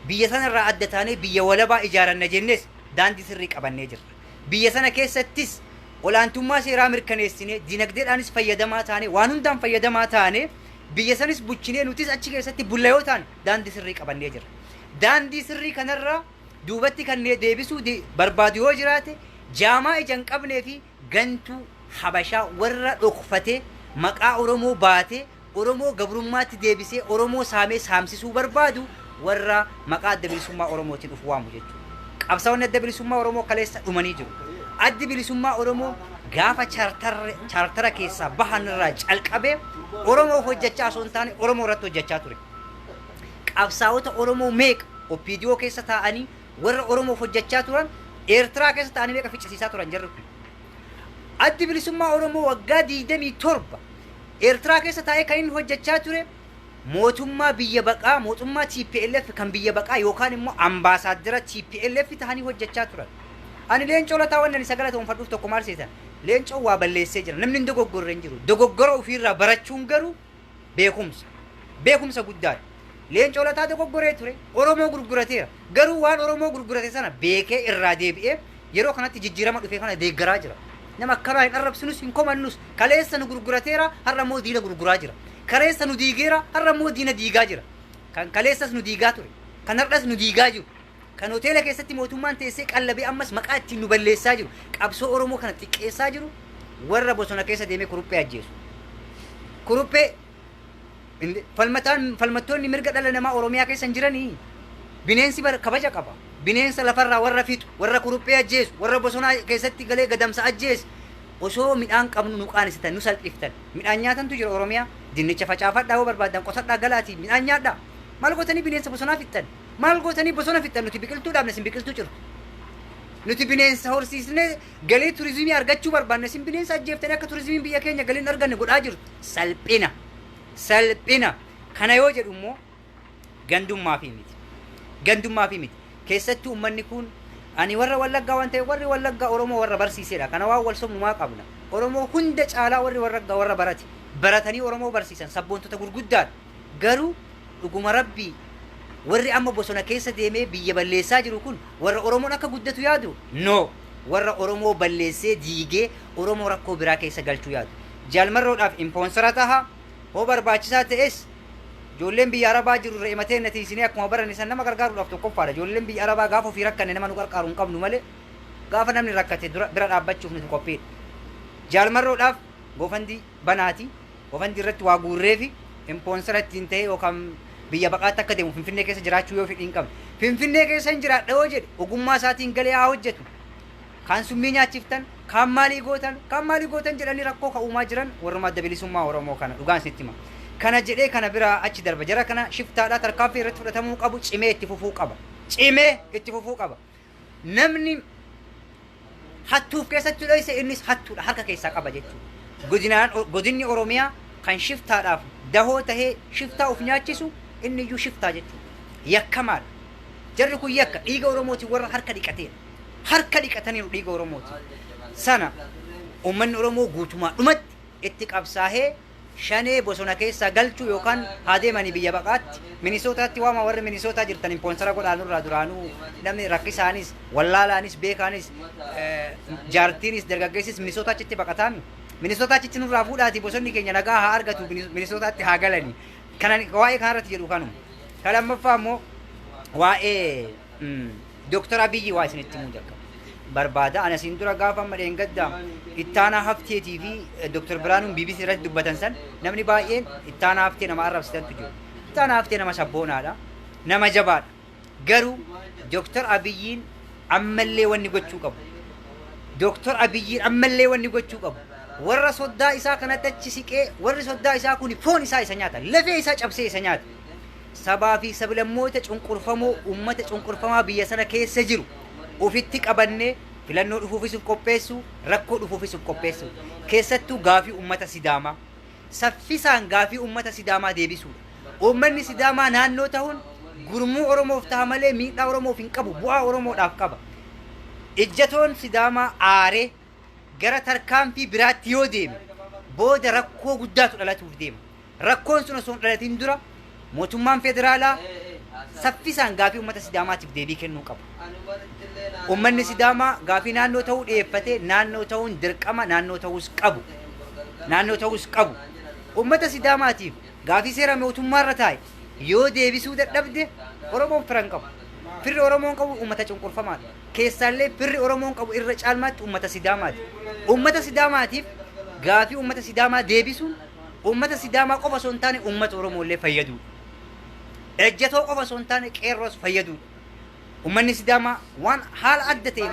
biyya sanarraa adda taanee biyya walabaa ijaaranna jennes, daandii sirrii qabannee jirra. Biyya sana keessattis olaantummaa seeraa mirkaneessinee, dinagdeedhaanis fayyadamaa taanee, waan hundaan fayyadamaa taanee, biyya sanis bulchinee nutis achi keessatti bulla yoo taane, daandii sirrii qabannee jirra. Daandii sirrii kanarraa duubatti kan deebisuu barbaadu yoo jiraate, jaamaa ija hin qabnee fi gantuu Habashaa warra dhokfatee maqaa Oromoo baatee Oromoo gabrummaatti deebisee Oromoo saamee saamsisuu barbaadu, warra maqaa Adda Bilisummaa Oromootiin of waamu jechuudha. Qabsaa'onni Adda Bilisummaa Oromoo kaleessa dhumanii jiru. Addi Bilisummaa Oromoo gaafa chaartara keessaa bahan irraa calqabee Oromoof hojjechaa osoo hin taane Oromoo irratti hojjechaa ture. Qabsaa'ota Oromoo meeqa OPDO keessa taa'anii warra Oromoof hojjechaa turan Eertiraa keessa taa'anii meeqa ficcisiisaa turan jarri kun. Addi Bilisummaa Oromoo waggaa 27 Eertiraa keessa taa'ee kan inni hojjechaa ture mootummaa biyya baqaa, mootummaa TPLF kan biyya baqaa yookaan immoo ambaasaaddara TPLF ta'anii hojjechaa turan. Ani Leencoo Lataa wannan isa galatoonfadhuuf tokko maal seetan? Leencoon waa balleessee jira. Namni hin dogoggorre hin jiru. Dogoggora ofiirraa barachuun garuu beekumsa. Beekumsa guddaadha. Leencoo Lataa dogoggoree ture. Oromoo gurgurateera. Garuu waan Oromoo gurgurate sana beekee irraa deebi'ee yeroo kanatti jijjiirama dhufe kana deeggaraa jira. Nama akkanaa hin arrabsinus, hin komannus. Kaleessa nu gurgurateera, har'a immoo diina gurguraa jira. Kaleessa nu diigeera, har'a immoo diina diigaa jira. Kan kaleessas nu diigaa ture. Kan har'as nu diigaa jiru. Kan hoteela keessatti mootummaan teessee qallabee ammas maqaa ittiin nu balleessaa jiru. Qabsoo Oromoo kana xiqqeessaa jiru, warra bosona keessa deemee kuruphee ajjeesu. Kuruphee falmataan falmattoonni mirga dhala namaa Oromiyaa keessa hin jiranii. Bineensi kabaja qaba. Bineensa lafarraa warra fixu, warra kuruphee ajjeesu, warra bosonaa keessatti galee gadamsa ajjeesu. Osoo midhaan qabnu nu qaanessitan, nu salphiftan. Midhaan nyaatantu jira Oromiyaa. Dinnicha facaafadhaa yoo barbaadan qotadhaa galaatii midhaan nyaadhaa. Maal gootanii bineensa bosonaa fixxan? Maal gootanii bosona fixxan? Nuti biqiltuu dhaabne, isin biqiltuu cirtu. Nuti bineensa horsiisnee galii turizimii argachuu barbaanne, isin bineensa ajjeeftanii akka turizimiin biyya keenya galii hin arganne godhaa jirtu. Salphina. Salphina. Kana yoo jedhu immoo gandummaa fi miti. Gandummaa fi miti. Keessattuu uummanni kun ani warra Wallaggaa waan ta'eef warri Wallaggaa Oromoo warra barsiisedha. Kana waan wal sommumaa qabna. Oromoo hunda caalaa warri Wallaggaa warra barate. Baratanii Oromoo barsiisan sabboontota gurguddaadha. Garuu dhuguma Rabbii warri amma bosona keessa deemee biyya balleessaa jiru kun warra Oromoon akka guddatu yaadu? No. Warra Oromoo balleessee diigee Oromoo rakkoo biraa keessa galchuu yaadu. Jaalmarroodhaaf impoonsara taha. Hoo barbaachisaa ta'es ijoolleen biyya Arabaa jiru irra himatee na tiisinee akkuma baranne san nama gargaaruudhaaf tokkoffaadha. Ijoolleen biyya Arabaa gaafa ofii rakkanne nama nu qarqaaru hin qabnu malee gaafa namni rakkate dura bira dhaabbachuuf nuti qophiidha. Jaalmarroodhaaf GoFundMe banaati. GoFundMe irratti waa guurree fi impoonsara ittiin ta'e yookaan biyya baqaatti akka deemu Finfinnee keessa jiraachuu yoo fedhii hin qabne. Finfinnee keessa hin jiraadha yoo jedhe ogummaa isaatiin galee haa hojjetu. Kaan summii nyaachiftan, kaan maalii gootan, kaan maalii gootan jedhanii rakkoo ka'uumaa jiran warruma Adda Bilisummaa Oromoo kana dhugaan isinitti hima. Kana jedhee kana biraa achi darba. Jara kana shiftaadhaa tarkaanfii irratti fudhatamuu qabu cimee itti fufuu qaba. Cimee itti fufuu qaba. Namni hattuuf keessatti dhoyse innis hattuudha harka keessaa qaba jechuudha. Godinaan godinni Oromiyaa kan shiftaadhaaf dahoo tahee shiftaa of nyaachisu inni iyyuu shiftaa jechuudha. Yakkamaadha. Jarri kun yakka dhiiga Oromootiin warra harka dhiqateedha. Harka dhiqataniiru dhiiga Oromootiin. Sana uummanni Oromoo guutumaa dhumatti itti qabsaahee shanee bosona keessaa galchuu yookaan haa deemanii biyya baqaatti Minisootaatti waama. Warri Minisootaa jirtan impoonsara godhaa nurraa. Duraanuu namni rakkisaanis wallaalaanis beekaanis jaartiinis dargaggeessis Minisootaa achitti baqataami. Minisootaa achitti nurraa fuudhaati bosonni keenya nagaa haa argatu, Minisootaatti haa galani. Kana waa'ee kanarratti jedhu kanuma. Kan lammaffaa immoo waa'ee Dooktar Abiyyi waa isinitti himuu jalqaba. Barbaada. Ani asiin dura gaafa amma dheengadda Ittaanaa Hafteetii fi Dooktar Biraanuun BBC irratti dubbatan san namni baay'een Ittaanaa Haftee nama arrabsitantu jiru. Ittaanaa Haftee nama sabboonaadha. Nama jabaadha. Garuu Dooktar Abiyyiin ammallee wanni gochuu qabu. Dooktar Abiyyiin ammallee wanni gochuu qabu. Warra soddaa isaa kanatti achi siqee warri soddaa isaa kun foon isaa isa nyaata. Lafee isaa cabsee isa nyaata. Sabaa fi sablammoota cunqurfamoo, uummata cunqurfamaa biyya sana keessa jiru ofitti qabannee filannoo dhufuufis of qopheessu, rakkoo dhufuufis of qopheessu. Keessattuu gaafii uummata Sidaamaa. Saffisaan gaafii uummata Sidaamaa deebisuudha. Uummanni Sidaamaa naannoo ta'uun gurmuu Oromoof ta'a malee miidhaa Oromoof hin qabu, bu'aa Oromoodhaaf qaba. Ijjatoon Sidaamaa aaree gara tarkaanfii biraatti yoo deeme booda rakkoo guddaatu dhalatuuf deema. Rakkoon sun osoo hin dhalatin dura mootummaan federaalaa saffisaan gaafii uummata Sidaamaatiif deebii kennuu qaba. Uummanni Sidaamaa gaafii naannoo ta'uu dhiyeeffatee naannoo ta'uun dirqama, naannoo ta'uus qabu. Naannoo ta'uus qabu. Uummata Sidaamaatiif gaafii seera mootummaarra taa'e yoo deebisuu dadhabde Oromoon fira hin qabu. Firri Oromoon qabu uummata cunqurfamaadha. Keessaallee firri Oromoon qabu irra caalmaatti uummata Sidaamaati. Uummata Sidaamaatiif gaafii uummata Sidaamaa deebisuun uummata Sidaamaa qofa osoo hin taane uummata Oromoo illee fayyaduudha. Ejjatoo qofa osoo hin taane qeerroos fayyaduudha. Uummanni Sidaamaa waan haala adda ta'een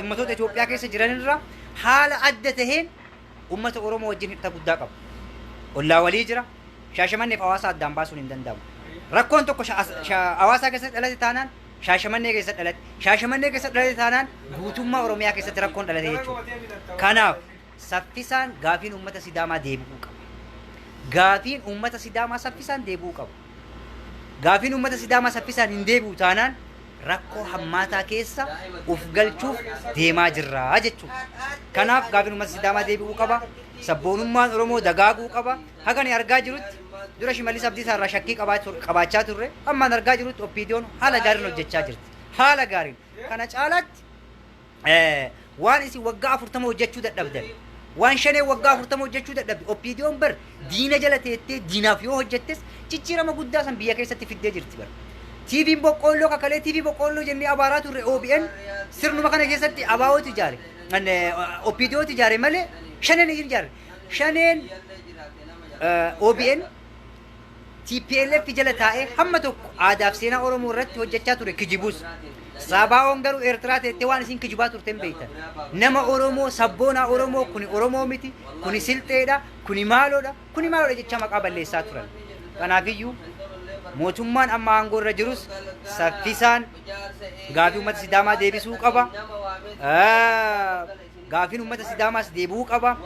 uummatoota Itoophiyaa keessa jiranirraa haala adda taheen uummata Oromoo wajjin hidhata guddaa qaba. Ollaa walii jira. Shaashamanneef Hawaasaa addaan baasuun hin danda'amu. Rakkoon tokko Hawaasaa keessatti dhalate taanaan Shaashamannee keessatti dhalate. Shaashamannee keessatti dhalate taanaan guutummaa Oromiyaa keessatti rakkoon dhalate jechuudha. Kanaaf saffisaan gaafiin uummata Sidaamaa deebi'uu qaba. Gaafiin uummata Sidaamaa saffisaan deebi'uu qaba. Gaafiin uummata Sidaamaa saffisaan hin deebi'u taanaan rakkoo hammaataa keessa uf galchuuf deemaa jirra jechuudha. Kanaaf gaafiin uummata Sidaamaa deebi'uu qaba. Sabboonummaan Oromoo dagaaguu qaba. Haga ani argaa jirutti dura Shimallis Abdiisaa irraa shakkii qabaachaa turre, ammaan argaa jirutti OPDOn haala gaariin hojjechaa jirti. Haala gaariin. Kana caalaatti waan isin waggaa 40 hojjechuu dadhabdan, waan shanee waggaa 40 hojjechuu dadhabde, OPDOn bar diina jala teettee diinaaf yoo hojjettes jijjiirama guddaa san biyya keessatti fiddee jirti bar. TV'n boqqoolloo kakalee TV boqqoolloo jennee abaaraa turre OBN sirnuma kana keessatti ABOtu ijaare. OPDOtu ijaare malee shaneen hin ijaarre. Shaneen OBN TPLF jala taa'ee hamma tokko aadaaf seenaa Oromoo irratti hojjechaa ture kijibus. Saabaa'oon garuu Eertiraa teettee waan isin kijibaa turte hin beektan. Nama Oromoo sabboonaa Oromoo kuni Oromoo miti, kuni Silxeedha, kuni maaloodha, kuni maaloodha jecha maqaa balleessaa turan. Kanaafiyyuu mootummaan amma aangoo irra jirus saffisaan gaafii uummata Sidaamaa deebisuu qaba. Gaafiin uummata Sidaamaas deebi'uu qaba.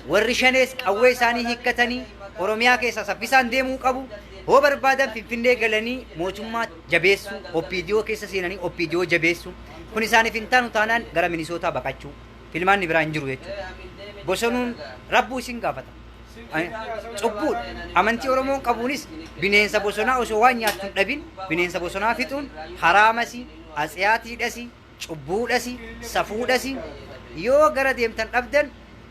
Warri shanees qawwee isaanii hiikkatanii Oromiyaa keessaa saffisaan deemuu qabu. Hoo barbaadan Finfinnee galanii mootummaa jabeessuu, OPDO keessa seenanii OPDO jabeessuu. Kun isaaniif hin taanu taanaan gara Minisootaa baqachuu. Filmaanni biraa hin jiru jechuudha. Bosonuun rabbuu isin gaafata. Cubbuudha. Amantii Oromoon qabuunis bineensa bosonaa osoo waan nyaattu hin dhabin bineensa bosonaa fixuun haraamasi, atsiyaatiidhasi, cubbuudhasi, safuudhasi. Yoo gara deemtan dhabdan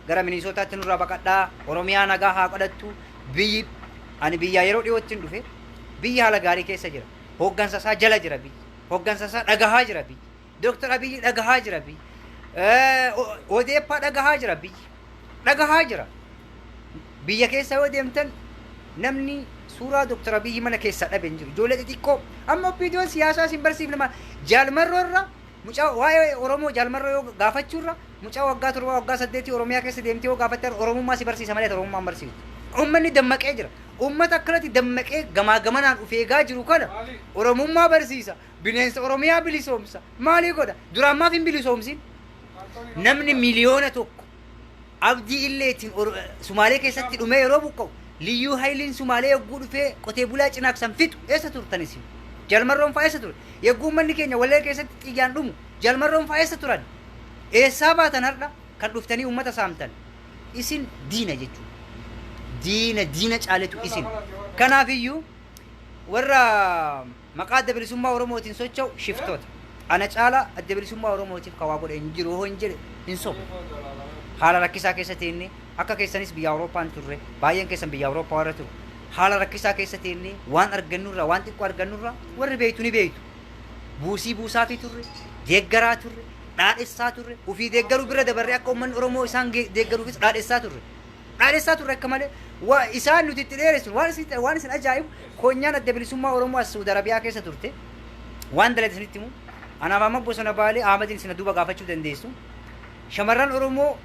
gara Minisootaatti nurraa baqadhaa. Oromiyaa nagaa haa godhattu. Biyyi ani biyyaa yeroo dhiyootti hin dhufe biyya haala gaarii keessa jira. Hooggansa isaa jala jira biyyi. Hooggansa isaa dhagahaa jira biyyi. Dooktar Abiyyi dhagahaa jira biyyi. Odeeffaa dhagahaa jira biyyi. Dhagahaa jira. Biyya keessa yoo deemtan namni suuraa Dooktar Abiyyi mana keessaa dhabe hin jiru. Ijoollee xixiqqoo amma OPDOn siyaasaa isin barsiifne maal Jaalmarroo irra mucaa waa'ee Oromoo Jaalmarroo yoo gaafachuurra mucaa waggaa 7 waggaa 8 Oromiyaa keessa deemtee yoo gaafatte Oromummaa si barsiisa malee Oromummaa hin barsiiftu. Uummanni dammaqee jira. Uummata akkanatti dammaqee gamaa gamanaan of eegaa jiru kana Oromummaa barsiisa. Bineensa Oromiyaa bilisoomsa. Maalii godha? Duraan maaf hin bilisoomsin? Namni 1,000,000 Abdii Illeetiin Sumaalee keessatti dhumee yeroo buqqa'u Liyyuu Hayiliin Sumaalee yogguu dhufee qotee bulaa Cinaaksan fixu eessa turtan isin? Jalmarroon fa'aa eessa ture? Yogguu uummanni keenya Wallee keessatti xiyyaan dhumu Jalmarroon fa'aa eessa turan? Eessaa baatan har'a kan dhuftanii uummata saamtan? Isin diina jechuudha. Diina diina caaletu isin. Kanaafiyyuu warra maqaa Adda Bilisummaa Oromootiin socho'u shiftoota. Ana caalaa Adda Bilisummaa Oromootiif kan waa godhe hin jiru hoo hin jedhe hin sobu. Haala rakkisaa keessa teennee akka keessanis biyya Awurooppaan turre baay'een keessan biyya Awurooppaa warra turu. Haala rakkisaa keessa teennee waan argannurraa waan xiqqoo argannurraa warri beektu ni beektu. Buusii buusaafii turre, deeggaraa turre, dhaadhessaa turre, ofii deeggaruu bira dabarree akka uummanni Oromoo isaan deeggaruufis dhaadhessaa turre. Dhaadhessaa turre akka malee waa isaan nuti itti dheeressinu waan isin waan isin ajaa'ibu koonyaan Adda Bilisummaa Oromoo as Saudi Arabiyaa keessa turte waan dalate isinitti himu. Anaaf amma bosona Baalee Ahmadiin isin duuba gaafachuu dandeessu. Shamarran Oromoo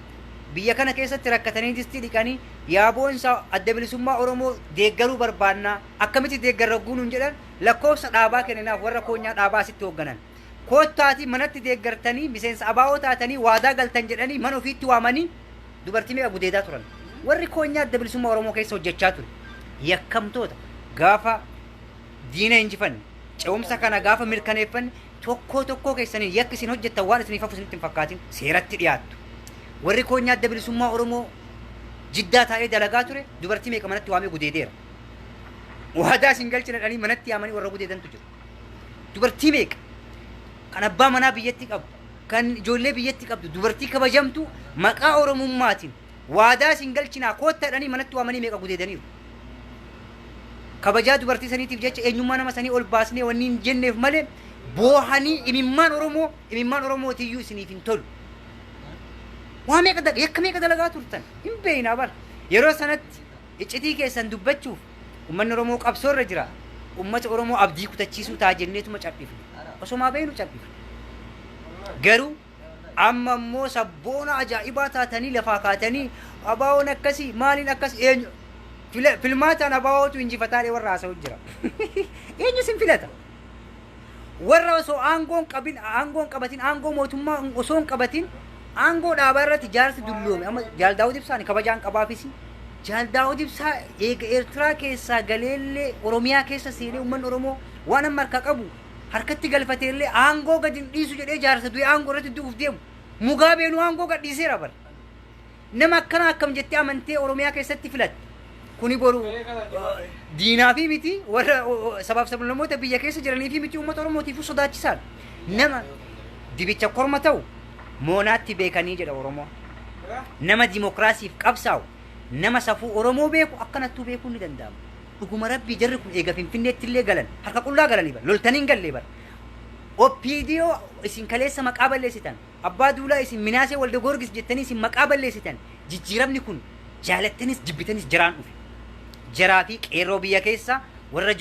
biyya kana keessatti rakkatanii distii dhiqanii yaaboonsa Adda Bilisummaa Oromoo deeggaruu barbaannaa akkamitti deeggarra hogguu nuun jedhan lakkoofsa dhaabaa kenninaaf warra koonyaa dhaabaa asitti hoogganan. Koottaatii manatti deeggartanii miseensa ABO taatanii waadaa galtan jedhanii mana ofiitti waamanii dubartii meeqa gudeedaa turan. Warri koonyaa Adda Bilisummaa Oromoo keessa hojjechaa ture. Yakkamtoota gaafa diina injifanne ce'umsa kana gaafa mirkaneeffanne tokkoo tokkoo keessanii yakki isin hojjettan waan isiniif hafu isinitti hin fakkaatin seeratti dhiyaattu. Warri koonyaa Adda Bilisummaa Oromoo Jiddaa taa'ee dalagaa ture dubartii meeqa manatti waamee gudeedeera. Waadaa isin galchina jedhanii manatti yaamanii warra gudeedantu jiru. Dubartii meeqa kan abbaa manaa biyyatti qabdu, kan ijoollee biyyatti qabdu, dubartii kabajamtu maqaa Oromummaatiin waadaa isin galchinaa kootta jedhanii manatti waamanii meeqa gudeedaniiru. Kabajaa dubartii saniitiif jecha eenyummaa nama sanii ol baasnee wanni hin jenneef malee boohanii imimmaan Oromoo imimmaan Oromootiyyuu isiniif hin tolu. Waa meeqa yakka meeqa dalagaa turtan hin beeknaa bara. Yeroo sanatti iccitii keessan dubbachuuf uummanni Oromoo qabsoo irra jira. Uummata Oromoo abdii kutachiisuu ta'a jenneetuma cadhifne. Osomaa beeknu cadhifne. Garuu amma immoo sabboona ajaa'ibaa taatanii lafaa kaatanii ABO'n akkasii maaliin akkas eenyu filmaataan ABO'tu injifataa warra haasa'u jira. Eenyu isin filata? Warra osoo aangoon qabin aangoon qabatin aangoo mootummaa osoo hin qabatin aangoo dhaabaa irratti jaarsi dulloome amma Jaal Daawud Ibsaan kabajaan qabaafis Jaal Daawud Ibsaa eega Eertiraa keessaa galeellee Oromiyaa keessa seenee uummanni Oromoo waan amma harka qabu harkatti galfateellee aangoo gadi hin dhiisu jedhee jaarsa du'e aangoo irratti du'uuf deemu. Mugaabeenuu aangoo gad dhiiseera bara. Nama akkanaa akkam jettee amantee Oromiyaa keessatti filatte. Kuni boru diinaa fi miti warra sabaaf sablammoota biyya keessa jiranii fi miti uummata Oromootiifuu sodaachisaadha. Nama dibicha korma ta'u moonaatti beekanii jedha Oromoo. Nama dimokiraasiif qabsaa'u, nama safuu Oromoo beeku akkanattuu beekuun ni danda'ama. Dhuguma rabbii jarri kun eega Finfinneetti illee galan harka qullaa galanii bara loltanii hin galle bara. OPDO isin kaleessa maqaa balleessitan, Abbaa Duulaa isin Minaasee Walda Goorgis jettanii isin maqaa balleessitan, jijjiiramni kun jaalattanis jibbitanis jaraan dhufe. Jaraa fi qeerroo biyya keessaa warra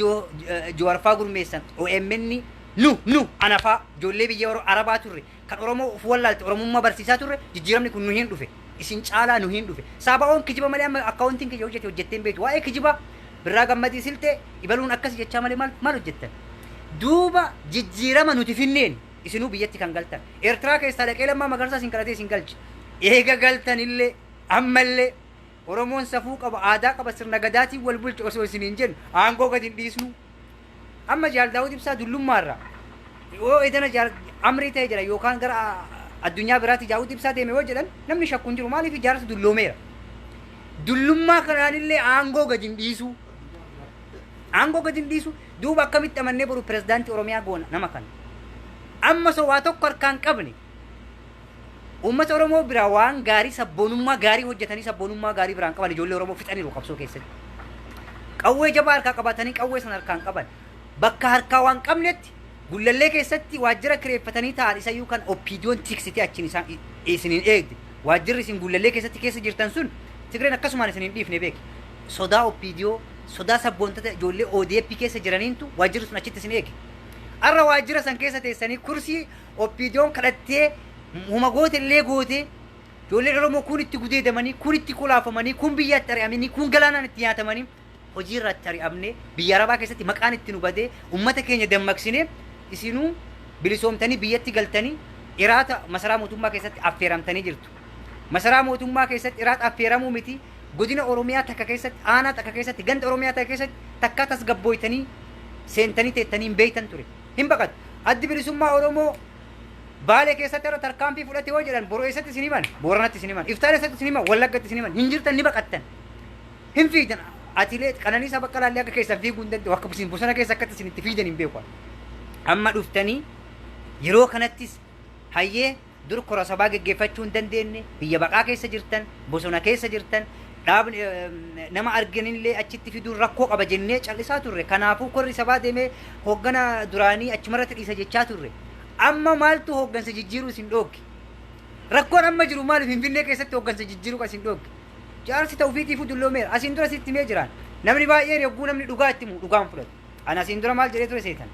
Jawaarfaa gurmeessan OMN Nu anafaa ijoollee biyya Arabaa turre kan Oromoo of wallaalte Oromummaa barsiisaa turre jijjiiramni kun nu hin dhufe. Isin caalaa nu hin dhufe. Saaba'oon kijiba malee amma akkaawuntiin kiyya hojjete hojjettee hin beektu. Waa'ee kijiba Birraa Gammadii siltee ibaluun akkas jechaa malee maal maal hojjettan? Duuba jijjiirama nuti finneen isinuu biyyatti kan galtan. Eertiraa keessaa dhaqee Lammaa Magarsaa isin kadhatee isin galche. Eega galtanillee ammallee Oromoon safuu qaba, aadaa qaba, sirna gadaatiin wal bulchu osoo isin hin jennu aangoo gadi hin dhiisnu. Amma Jaal Daawud Ibsaa dullummaarra yoo edana jaal amrii ta'e jira yookaan gara addunyaa biraatti Daawud Ibsaa deeme yoo jedhan namni shakku hin jiru. Maaliif jaarsi dulloomeera. Dullummaa kanaanillee aangoo gadi hin dhiisu. Aangoo gadi hin dhiisu. Duuba akkamitti amannee boru pirezidaantii Oromiyaa goona nama kana? Amma osoo waa tokko harkaan qabne uummata Oromoo biraa waan gaarii sabboonummaa gaarii hojjetanii sabboonummaa gaarii biraan qaban ijoollee Oromoo fixaniiru qabsoo keessatti. Qawwee jabaa harkaa qabatanii qawwee sana harkaan qaban. Bakka harkaa waan qabnetti Gullallee keessatti waajjira kireeffatanii taa'an isayyuu kan OPDOn tiksitee achiin isaan isiniin eegde. Waajjirri isin Gullallee keessatti keessa jirtan sun Tigreen akkasumaan isin hin dhiifne beeki. Sodaa OPDO, sodaa sabboontota ijoollee ODP keessa jiraniintu waajjirri sun achitti isin eege. Arra waajjira san keessa teessanii kursii OPDOn kadhattee huma goote illee gootee ijoolleen Oromoo kun itti gudeedamanii, kun itti kolaafamanii, kun biyyatti ari'amanii, kun galaanaan itti nyaatamanii hojii irraa itti ari'amnee biyya Arabaa keessatti maqaan itti nu badee uummata keenya dammaqsinee isinuu bilisoomtanii biyyatti galtanii iraata masaraa mootummaa keessatti affeeramtanii jirtu. Masaraa mootummaa keessatti iraata affeeramuu miti godina Oromiyaa takka keessatti aanaa takka keessatti ganda Oromiyaa takka keessatti takkaa tasgabbooytanii seentanii teettanii hin beektan ture. Hin baqatu. Addi Bilisummaa Oromoo Baalee keessatti irra tarkaanfii fudhate yoo jedhan boru eessatti isin himan? Booranatti isin himan. Iftaan eessatti isin himan? Wallaggatti isin himan. Hin jirtan, ni baqattan. Hin fiigdan. Atileet Qananiisaa Baqqalaallee akka keessan fiiguu hin danda'u. Akka isin bosona keessa akkatti isin itti fiigdan hin beeku. Amma dhuftanii yeroo kanattis hayyee dur kora sabaa geggeeffachuu hin dandeenye, biyya baqaa keessa jirtan, bosona keessa jirtan, dhaabni nama arginillee achitti fiduun rakkoo qaba jennee callisaa turre. Kanaafuu korri sabaa deemee hooggana duraanii achumarratti dhiisa jechaa turre. Amma maaltu hooggansa jijjiiruu isin dhoogge? Rakkoon amma jiru maaliif Finfinnee keessatti hooggansa jijjiiruu kan isin dhoogge? Jaarsi ta'u ofiitiifuu dulloomeera. Asiin dura sitti himee jiraan. Namni baay'een yogguu namni dhugaa itti himu dhugaan fudhatu. Ani asiin dura maal jedhee ture seetan?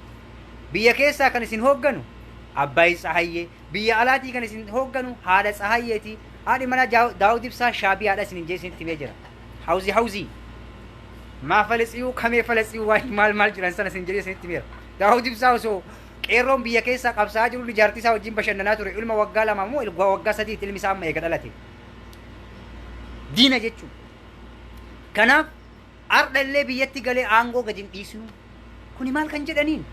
Biyya keessaa kan isin hoogganu Abbaay Tsahayyee, biyya alaatii kan isin hoogganu haadha Tsahayyeeti. Haadhi manaa Daawud Ibsaa Shaabiyaadha isiniin jee isinitti himee jira. Hawzii hawzii. Maa faletsiyuu kamee faletsiyuu waan maal maal jedhan sana isin jedhee isinitti himeera. Daawud Ibsaa osoo qeerroon biyya keessaa qabsaa'aa jiru jaartii isaa wajjin bashannanaa ture. Ilma waggaa 2 moo ilma waggaa 3 ilmi isaa amma eega dhalate. Diina jechuudha. Kanaaf ardha illee biyyatti galee aangoo gadi hin dhiisnu. Kuni maal kan jedhaniin?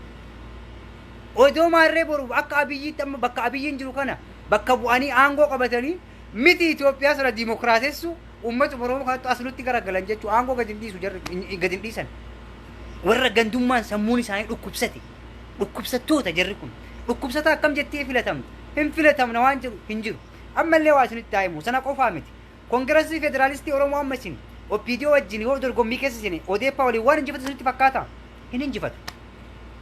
Odoo maarree boru akka Abiyyiitti amma bakka Abiyyiin jiru kana bakka bu'anii aangoo qabatanii miti Itoophiyaa sana diimokiraatessu uummata Oromoo kanatti as nutti garagalan jechuu aangoo gadi hin dhiisu jarri gadi hin dhiisan. Warra gandummaan sammuun isaanii dhukkubsate. Dhukkubsattoota jarri kun. Dhukkubsataa akkam jettee filatamta? Hin filatamna waan jedhu hin jiru. Ammallee waa isinitti haa himu sana qofaa miti. Kongirasii Federaalistii Oromoo amma isin OPDO wajjin yoo dorgommii keessa seene Odeepaa waliin waan injifatu isinitti fakkaata? Hin injifatu.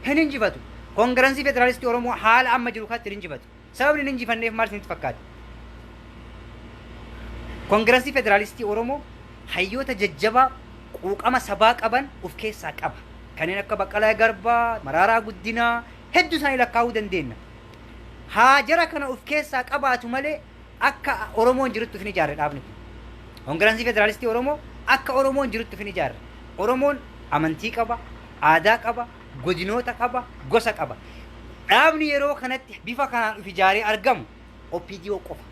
Hin injifatu. Kongirasii Federaalistii Oromoo haala amma jiru kanatti hin injifatu. Sababni hin injifanneef maal isinitti fakkaata? Kongirasii Federaalistii Oromoo hayyoota jajjabaa quuqama sabaa qaban of keessaa qaba. Kanneen akka Baqqalaa Garbaa, Maraaraa Guddinaa hedduu isaanii lakkaa'uu dandeenya. Haa jara kana of keessaa qabaatu malee akka Oromoon jirutti of hin ijaarre dhaabni kun. Kongirasii Federaalistii Oromoo akka Oromoon jirutti of hin ijaarre. Oromoon amantii qaba, aadaa qaba, godinoota qaba, gosa qaba. Dhaabni yeroo kanatti bifa kanaan of ijaaree argamu OPDO qofa.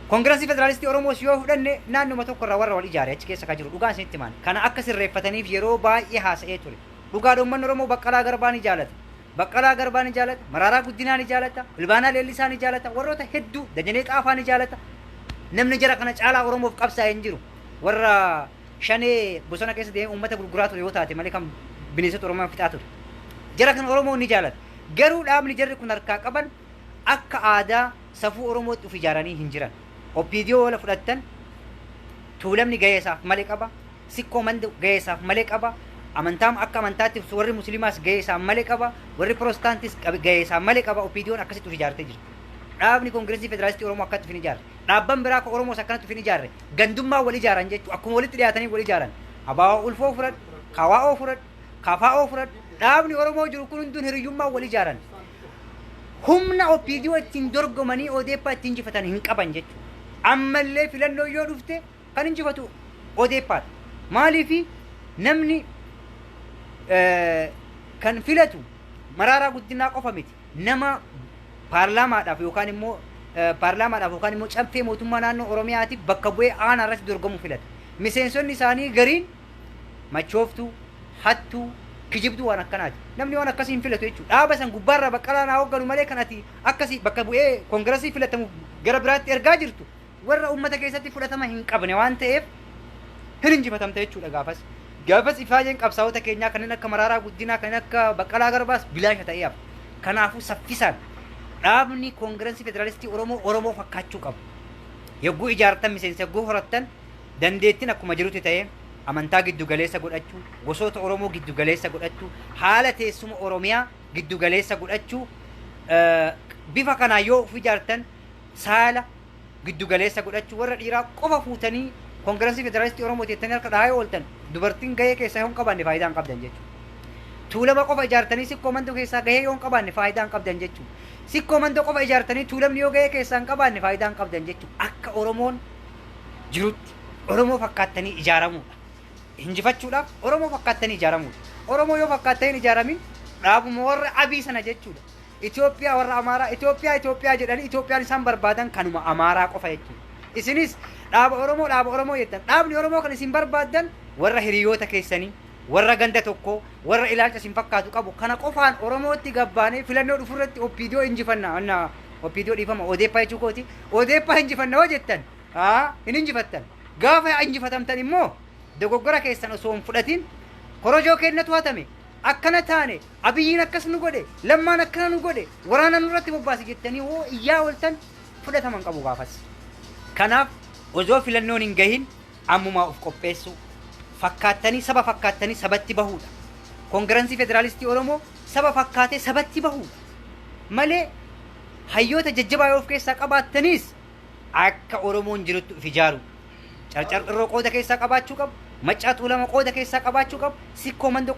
Kongirasii Federaalistii Oromoos yoo fudhanne naannuma tokko irraa warra wal ijaare achi keessa kan jiru dhugaan isinitti himaan. Kana akka sirreeffataniif yeroo baay'ee haasa'ee ture. Dhugaadha uummanni Oromoo Baqqalaa Garbaa ni jaalata. Baqqalaa Garbaa ni jaalata, Maraaraa Guddinaa ni jaalata, Ilbaanaa Leellisaa ni jaalata, warroota hedduu Dajanee Xaafaa ni jaalata. Namni jara kana caalaa Oromoof qabsaa'e hin jiru. Warra shanee bosona keessa deemee uummata gurguraa ture yoo taate malee kan bineensota Oromoo fixaa ture. Jara kana Oromoon ni jaalata. Garuu dhaabni jarri kun harkaa qaban akka aadaa safuu Oromootti of ijaaranii hin jiran. OPDO yoo fudhattan Tuulamni gahee isaaf male qaba. Sikkoo Mando gahee isaaf male qaba. Amantaa akka amantaatti warri Musliimaas gahee isaan male qaba. Warri Piroostaantis gahee isaan male qaba. OPDOn akkasitti of ijaartee jirti. Dhaabni Koongireesii Federaalistii Oromoo akkatti of hin ijaarre. Dhaabban biraa akka Oromoos akkanatti of hin ijaarre. Gandummaa wal ijaaran jechuudha. Akkuma walitti dhiyaatanii wal ijaaran. ABO ulfoo fudhadhu, KWO fudhadhu, KFO fudhadhu. Dhaabni Oromoo jiru kun hunduun hiriyyummaa wal ijaaran. Humna OPDO ittiin dorgomanii ODP ittiin injifatan hin qaban jechuudha. Ammallee filannoo yoo dhufte kan injifatu ODPdha. Maaliifi namni kan filatu Maraaraa Guddinaa qofa miti. Nama paarlaamaadhaaf yookaan immoo paarlaamaadhaaf yookaan immoo caffee mootummaa naannoo Oromiyaatiif bakka bu'ee aanaa irratti dorgomu filata. Miseensonni isaanii gariin machooftuu, hattuu, kijibduu waan akkanaati. Namni waan akkasii hin filatu jechuudha. Dhaaba san gubbaarraa Baqqalaa naa hoogganu malee kan ati akkasii bakka bu'ee koongirasii filatamu gara biraatti ergaa jirtu warra uummata keessatti fudhatama hin qabne waan ta'eef hin injifatamte jechuudha gaafas. Gaafas ifaajeen qabsaa'ota keenyaa kanneen akka Maraaraa Guddinaa, kanneen akka Baqqalaa Garbaas bilaasha ta'ee hafa. Kanaafuu saffisaan dhaabni koongirasii federaalistii Oromoo Oromoo fakkaachuu qabu. Yogguu ijaartan miseensa yogguu horattan dandeettiin akkuma jirutti ta'ee amantaa giddu galeessa godhachuu, gosoota Oromoo giddu galeessa godhachuu, haala teessuma Oromiyaa giddu galeessa godhachuu, bifa kanaan yoo of ijaartan saala giddu galeessa godhachuu warra dhiiraa qofa fuutanii koongirasii federaalistii Oromoo jettanii harka dhahaa yoo ooltan dubartiin gahee keessaa yoo hin qabaanne faayidaa hin qabdan jechuudha. Tuulama qofa ijaartanii Sikkoo Mandoo keessaa gahee yoo hin qabaanne faayidaa hin qabdan jechuudha. Sikkoo Mandoo qofa ijaartanii Tuulamni yoo gahee keessaa hin qabaanne faayidaa hin qabdan jechuudha. Akka Oromoon jirutti Oromoo fakkaattanii ijaaramuudha. Injifachuudhaaf Oromoo fakkaattanii ijaaramuudha. Oromoo yoo fakkaattanii hin ijaaramin dhaabuma warra Abii sana jechuudha. Itoophiyaa warra Amaaraa Itoophiyaa Itoophiyaa jedhanii Itoophiyaan isaan barbaadan kanuma Amaaraa qofa jechuudha. Isinis dhaaba Oromoo dhaaba Oromoo jettan. Dhaabni Oromoo kan isin barbaaddan warra hiriyoota keessanii, warra ganda tokkoo, warra ilaalcha isin fakkaatu qabu kana qofaan Oromootti gabbaanee filannoo dhufurratti OPDO injifanna. Anna OPDO dhiifama ODP jechuu kooti. ODP injifanna yoo jettan haa hin injifattan. Gaafa injifatamtan immoo dogoggora keessan osoo hin fudhatin korojoo kennatu hatame. Akkana taane Abiyyiin akkas nu godhe, Lammaan akkana nu godhe, waraana nurratti bobbaase jettanii hoo iyyaa ooltan fudhataman qabu gaafas. Kanaaf osoo filannoon hin gahin ammumaa of qopheessuu, fakkaattanii saba fakkaattanii sabatti bahuudha. Koongirensii Federaalistii Oromoo saba fakkaatee sabatti bahuudha. Malee hayyoota jajjabaa yoo of keessaa qabaattaniis akka Oromoon jirutti of ijaaru. Carcar Xirroo qooda keessaa qabaachuu qabu. Maccaa Tuulama qooda keessaa qabaachuu qabu. Sikkoo Mandoo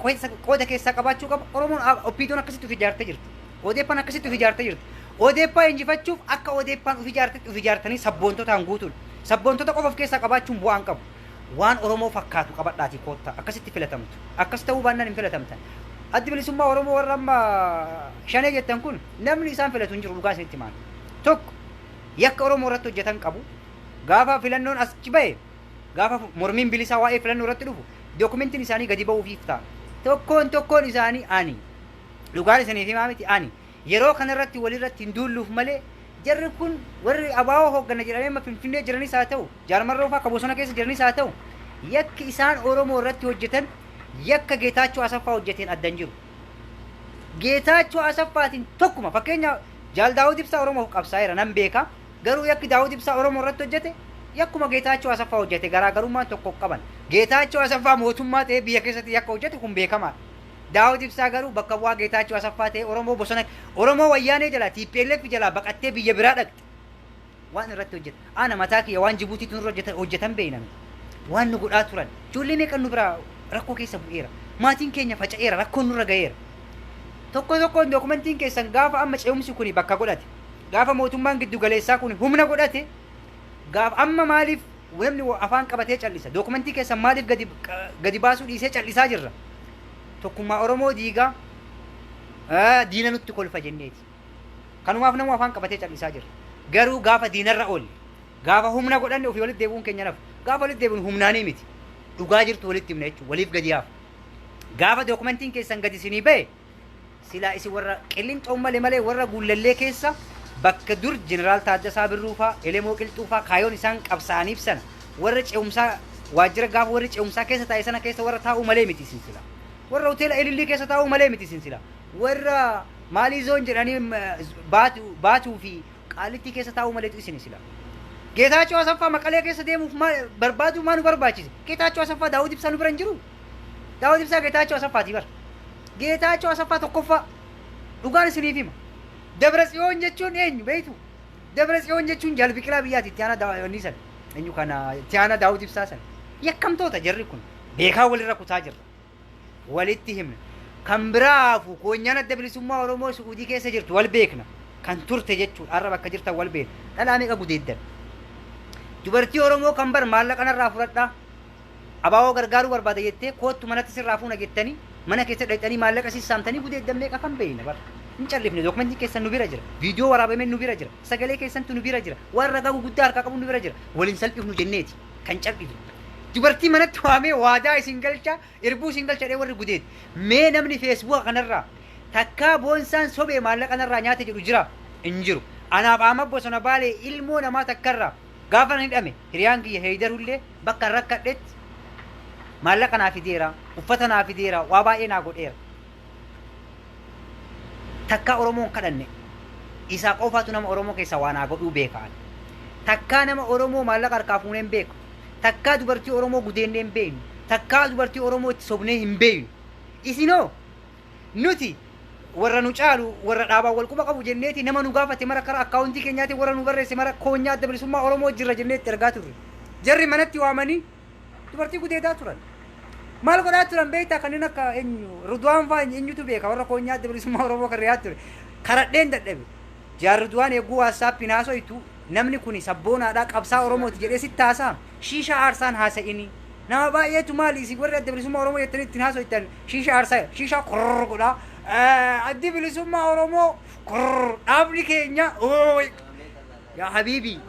qooda keessaa qabaachuu qabu. Oromoon OPDOn akkasitti of ijaartee jirti. ODPn akkasitti of ijaartee jirti. ODP injifachuuf akka ODPn of ijaartetti of ijaartanii sabboontotaan guutuudha. Sabboontota qofa of keessaa qabaachuun bu'aa hin qabu. Waan Oromoo fakkaatu qabadhaatii koottaa. Akkasitti filatamtu. Akkas ta'uu baannaan hin filatamtan. Addi Bilisummaa Oromoo warra amma Shanee jettan kun namni isaan filatu hin jiru dhugaa isinitti himaan. Tokko yakka Oromoo irratti hojjetan qabu. Gaafa filannoon achi bahe gaafa mormiin bilisaa waa'ee filannoo irratti dhufu dookumentiin isaanii gadi ba'uufiif ta'a. Tokkoon tokkoon isaanii ani dhugaan isiniif himaa miti ani yeroo kanarratti walirratti hin duulluuf malee jarri kun warri ABO hooggana jedhamee amma Finfinnee jiranis haa ta'u Jaarmarroo fa'aa ka bosona keessa jiranis haa ta'u yakki isaan Oromoo irratti hojjetan yakka Geetaachoo Asaffaa hojjeteen adda hin jiru. Geetaachoo Asaffaatiin tokkuma fakkeenya Jaal Daawud Ibsaa Oromoof qabsaa'eera nan beeka. Garuu yakki Daawud Ibsaa Oromoo irratti hojjete yakkuma Geetaachoo Asaffaa hojjete garaagarummaan tokko qaban. Geetaachoo Asaffaa mootummaa ta'ee biyya keessatti yakka hojjete kun beekamaadha. Daawud Ibsaa garuu bakka bu'aa Geetaachoo Asaffaa ta'ee Oromoo bosona Oromoo Wayyaanee jalaa TPLF jalaa baqattee biyya biraa dhaqxe. Waan irratti hojjete. Ana mataa kiyya waan Jibuutiitti nurra hojjetan beekna nuti. Waan nu godhaa turan. Ijoollee meeqan nu biraa rakkoo keessa bu'eera. Maatiin keenya faca'eera rakkoon nurra ga'eera. Tokko tokkoon dookumentiin keessan gaafa amma ce'umsi kuni bakka godhate. Gaafa mootummaan giddu galeessaa kun humna godhate gaafa amma maaliif namni afaan qabatee callisa? Dookumentii keessan maaliif gadi baasuu dhiisee callisaa jirra? Tokkummaa Oromoo diigaa diina nutti kolfa jenneeti. Kanumaaf namuu afaan qabatee callisaa jira. Garuu gaafa diinarra oolle, gaafa humna godhanne ofii walitti deebi'uun keenya nafu. Gaafa walitti deebinu humnaanii miti. Dhugaa jirtu walitti himna jechuudha. Waliif gadi yaafu. Gaafa dookumentiin keessan gadi isinii ba'e silaa isin warra Qilinxoon malee malee warra Guullallee keessa bakka dur Jeneraal Taaddasaa Birruu faa, Elemoo Qilxuu faa kaayoon isaan qabsaa'aniif sana warra ce'umsaa waajjira gaafa warri ce'umsaa keessa taa'e sana keessa warra taa'uu malee miti isin sila. Warra hoteela Ilillii keessa taa'uu malee miti isin sila. Warra maalii zoon jedhanii Baatuu fi Qaallittii keessa taa'uu maleetu isin sila. Geetaachoo Asaffaa Maqalee keessa deemuuf barbaaduu maa nu barbaachise? Geetaachoo Asaffaa Daawud Ibsaa nu bira hin jiru. Daawud Ibsaa Geetaachoo Asaffaati bar. Geetaachoo Asaffaa tokkoffaa. Dhugaan isiniif hima. Dabra Tsiyoon jechuun eenyu beektu? Dabra Tsiyoon jechuun Jaal Biqilaa Biyyaati itti aanaa Daawud san. Eenyu kana itti aanaa Daawud Ibsaa san. Yakkamtoota jarri kun beekaa walirra kutaa jirra. Walitti himna. Kan biraafu koonyaan adda bilisummaa Oromoo Su'uudii keessa jirtu wal beekna. Kan turte jechuudha. Har'a bakka jirtan wal beekna. Dhalaa meeqa gudeeddan? Dubartii Oromoo kan bar maallaqa narraa fudhadhaa. Abaaboo gargaaruu barbaada jettee koottu manatti sirraa fuuna jettanii mana keessa dhaqxanii maallaqa sissaamtanii gudeeddan meeqa kan beekna bara. Hin callifne dookumentiin keessan nu bira jira. Viidiyoo waraabameen nu bira jira. Sagalee keessantu nu bira jira. Waan ragaa guguddaa harkaa qabu nu bira jira. Waliin salphifnu jenneeti kan cal'ifnu. Dubartii manatti waamee waadaa isin galcha irbuu isin galcha dhee warri gudeed. Mee namni feesbuuka kanarraa takkaa boonsaan sobee maallaqa narraa nyaate jedhu jira hin jiru. Anaaf Ahmad Bosona Baalee ilmoo namaa takkarraa gaafa nan hidhame hiriyaan kiyya Heeydarullee bakka rakkadhetti maallaqa naa fideera, uffata naa fideera, waa baay'ee naa godheera. Takkaa Oromoon kadhanne isaa qofaatu nama Oromoo keessaa waa naa godhuu beeka. Takkaa nama Oromoo maallaqa harkaa fuunee hin beeku. Takkaa dubartii Oromoo gudeennee hin beeknu. Takkaa dubartii Oromoo itti sobnee hin beeknu. Isinoo nuti warra nu caalu warra dhaabaan wal quba qabu jenneeti nama nu gaafate mara karaa akkaawuntii keenyaatiin warra nu barreesse mara koonyaa adda bilisummaa Oromoo jirra jenneetti ergaa turre. Jarri manatti waamanii dubartii gudeedaa turan. Maal godhaa turan beektaa kanneen akka eenyu Rudwaan fa'aa eenyutu beeka warra koonyaa adda bilisummaa Oromoo kan riyaa ture. Karadheen dadhabe. Jaar Rudwaan eeguu waatsaappiin haaso'itu namni kun sabboonaadhaa qabsaa Oromooti jedhee sitti haasa'a. Shiisha aarsaan haasa'ini. Nama baay'eetu maali isin warri adda bilisummaa Oromoo jettanii ittiin haaso'ittan shiisha aarsaa shiishaa korr godhaa. Addi bilisummaa Oromoo korr dhaabni keenya yaa habiibii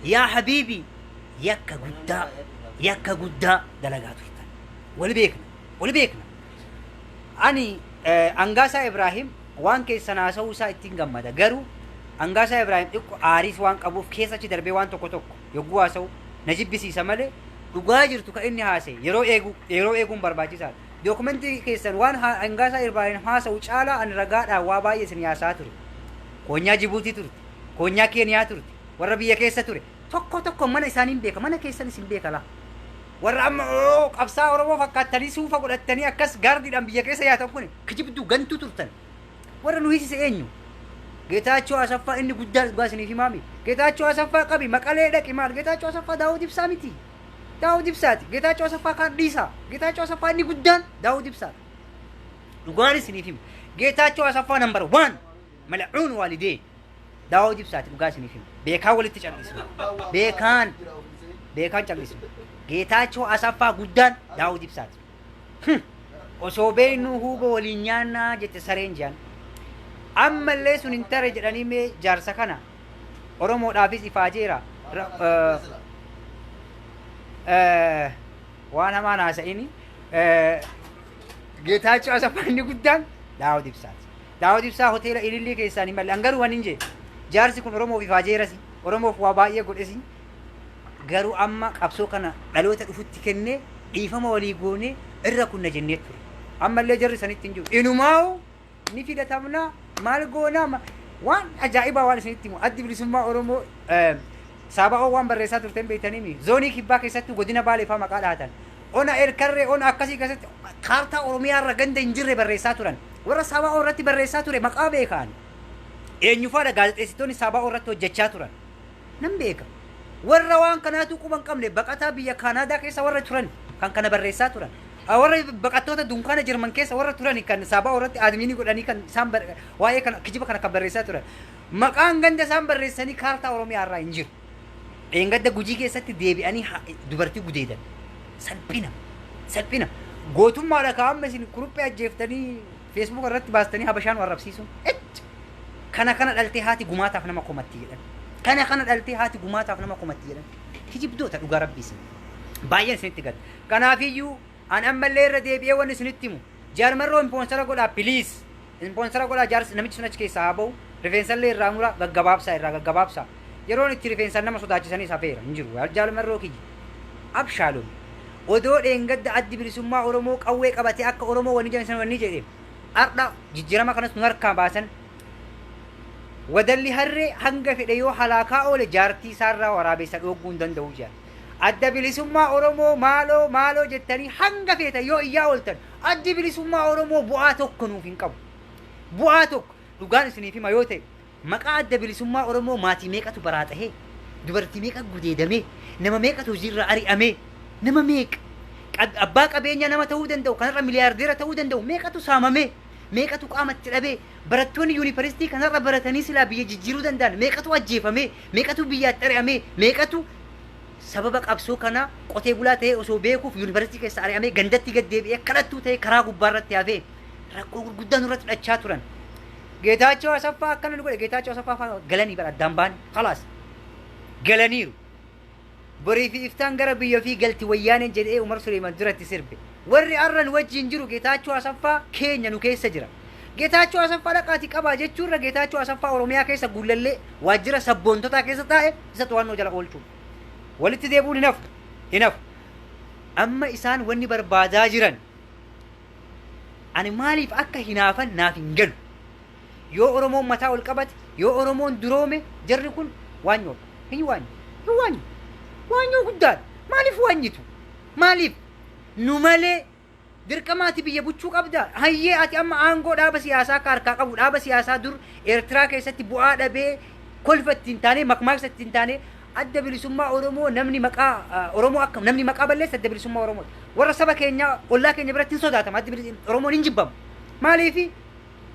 yaa habiibii yakka guddaa dalagaa turtan. Wal beekna wal beekna. Ani Angaasaa Ibraahim waan keessan haasa'uu isaa ittiin gammada. Garuu Angaasaa Ibraahim xiqqoo aariis waan qabuuf keessa achi darbee waan tokko tokko yogguu haasa'u na jibbisiisa malee dhugaa jirtu kan inni haasa'e yeroo eegu yeroo eeguun barbaachisaadha. Dookumentii keessan waan Angaasaa Ibraahim haasa'u caalaa ani ragaadhaan waa baay'ee isin haasaa ture. Koonyaa Jibuutii turte, koonyaa Keeniyaa turte, warra biyya keessa ture. Tokko tokko mana isaanii hin beeka, mana keessan isin beeka laa. Warra amma qabsaa Oromoo fakkaattanii suufa godhattanii akkas gaardiidhaan biyya keessa yaatan kun kijibduu gantuu turtan. Warra nu hiisise eenyu? Geetaachoo Asaffaa inni guddaa dhugaa isiniif himaami. Geetaachoo Asaffaa qabi maqalee dhaqi maal? Geetaachoo Asaffaa Daawud Ibsaa miti. Daawud Ibsaati. Geetaachoo Asaffaa kaan dhiisaa. Geetaachoo Asaffaa inni guddaan Daawud Ibsaati. Dhugaan isiniif hima. Geetaachoo Asaffaa number one. Mal'uun waalidee. Daawud Ibsaati dhugaa isiniif hima. Beekaan walitti cal'isu. Beekaan beekaan cal'isu. Geetaachoo Asaffaa guddaan Daawud Ibsaati. Osoo beeknu huuba waliin nyaannaa jette sareen jaan. Ammallee sun hin tare jedhanii mee jaarsa kana Oromoodhaafis ifaajeera. Waan hamaan haasa'ini Geetaachoo Asaffaa inni guddaan Daawud Ibsaati. Daawud Ibsaa hoteela Ilillii keessaan hin malle. An garuu waan hin jee jaarsi kun Oromoof ifaajeerasi. Oromoof waa baay'ee godhesi. Garuu amma qabsoo kana dhaloota dhufutti kennee dhiifama walii goonee irra kunna jennee ture. Ammallee jarri sanitti hin jiru. Inumaa'u ni filatamnaa maal goonaa waan ajaa'ibaa waan isinitti himu. Addi bilisummaa Oromoo Saaba'oo waan barreessaa turteen beektaniimi. Zoonii kibbaa keessatti godina Baalee fa'aa maqaa dhahatan. Ona Erkarree ona akkasii keessatti kaartaa Oromiyaa irra ganda hin jirre barreessaa turan. Warra Saaba'oo irratti barreessaa ture maqaa beekaan. Eenyufaadha gaazexeessitoonni Saaba'oo irratti hojjechaa turan. Nan beeka. Warra waan kanaatu quba hin qabne baqataa biyya Kaanaadaa keessa warra turan kan kana barreessaa turan. Warra baqattoota dunkaana Jarman keessa warra turan kan Saaba'oo irratti adminii godhanii kan isaan waa'ee kana kijiba kana kan barreessaa turan. Maqaan ganda isaan barreessanii kaartaa Oromiyaa irraa hin jiru. Dheengadda Gujii keessatti deebi'anii dubartii gudeedan. Salphina. Salphina. Gootummaadha ka amma isin kuruphee ajjeeftanii feesbuuk irratti baastanii Habashaan warrabsiisuun. Kana kana dhaltee haati gumaataaf nama komatti jedhan. Kana kana dhaltee haati gumaataaf nama komatti jedhan. Kijibdoota dhugaa rabbii isin. Baay'een isinitti gad. Kanaafiyyuu an ammallee irra deebi'ee wanni isinitti himu. Jaarmarroo impoonsara godhaa piliis. Impoonsara godhaa jaarsi namichi sun achi keessaa haa ba'u. Rifeensallee irraa mura gaggabaabsaa irraa gaggabaabsaa. Yeroon itti rifeensaan nama sodaachisaniis hafeera hin jiru. Jaalmarroo kiyya. Abshaalom. Odoo dheengadda addi bilisummaa Oromoo qawwee qabatee akka Oromoo wanni jedhan wanni jedhe. Ardha jijjiirama kanas nu harkaa baasan. Wadalli harree hanga fedhe yoo halaakaa oole jaartii isaarraa waraabessa dhooguu hin danda'u jedhan. Adda bilisummaa Oromoo maaloo maaloo jettanii hanga feetan yoo iyyaa ooltan addi bilisummaa Oromoo bu'aa tokko nuuf hin qabu. Bu'aa tokko dhugaan isiniif hima yoo ta'e maqaa adda bilisummaa Oromoo maatii meeqatu baraaxahee dubartii meeqa gudeedamee nama meeqatu hojiirra ari'amee nama meeqa Abbaa qabeenyaa nama ta'uu danda'u kanarra miliyaardeera ta'uu danda'u meeqatu saamame, meeqatu qaamatti dhabee, barattoonni yuunivarsiitii kanarra baratanii silaa biyya jijjiiruu danda'an meeqatu ajjeefame, meeqatu biyyaatti ari'ame, meeqatu sababa qabsoo kana qotee bulaa ta'ee osoo beekuuf yuunivarsiitii keessa ari'amee gandatti gad deebi'ee kadhattuu ta'ee karaa gubbaarratti hafee rakkoo gurguddaa nurratti dhachaa turan. Geetaachoo Asaffaa akkana nu godhe. Geetaachoo Asaffaa fa'aa galanii bara addaan ba'an khalaas galaniiru. Borii fi iftaan gara biyya ofii galti wayyaaneen jedhee Umar Suleeman duratti sirbe. Warri arran wajjin jiru Geetaachoo Asaffaa keenya nu keessa jira. Geetaachoo Asaffaa dhaqaatii qabaa jechuurra Geetaachoo Asaffaa Oromiyaa keessa guullallee waajjira sabboontotaa keessa taa'e isa to'annoo jala oolchuu. Walitti deebi'uun hin hafu. Hin hafu. Amma isaan wanni barbaadaa jiran ani maaliif akka hinaafan naaf hin galu. Yoo Oromoon mataa ol qabate, yoo Oromoon duroome, jarri kun waanyoodha. Hin waanyu. Hin waanyu. Waanyoo guddaadha. Maaliif waanyitu? Maaliif? Nu malee dirqama ati biyya bulchuu qabda. Hayyee ati amma aangoo dhaaba siyaasaa akka harkaa qabu, dhaaba siyaasaa dur Eertiraa keessatti bu'aa dhabee kolfa ittiin taanee makmaaksa ittiin taanee adda bilisummaa Oromoo namni maqaa Oromoo akka namni maqaa balleessa adda bilisummaa Oromoo. Warra saba keenya ollaa keenya biratti hin sodaatama. Addi bilisummaa Oromoon hin jibbamu. Maaliifi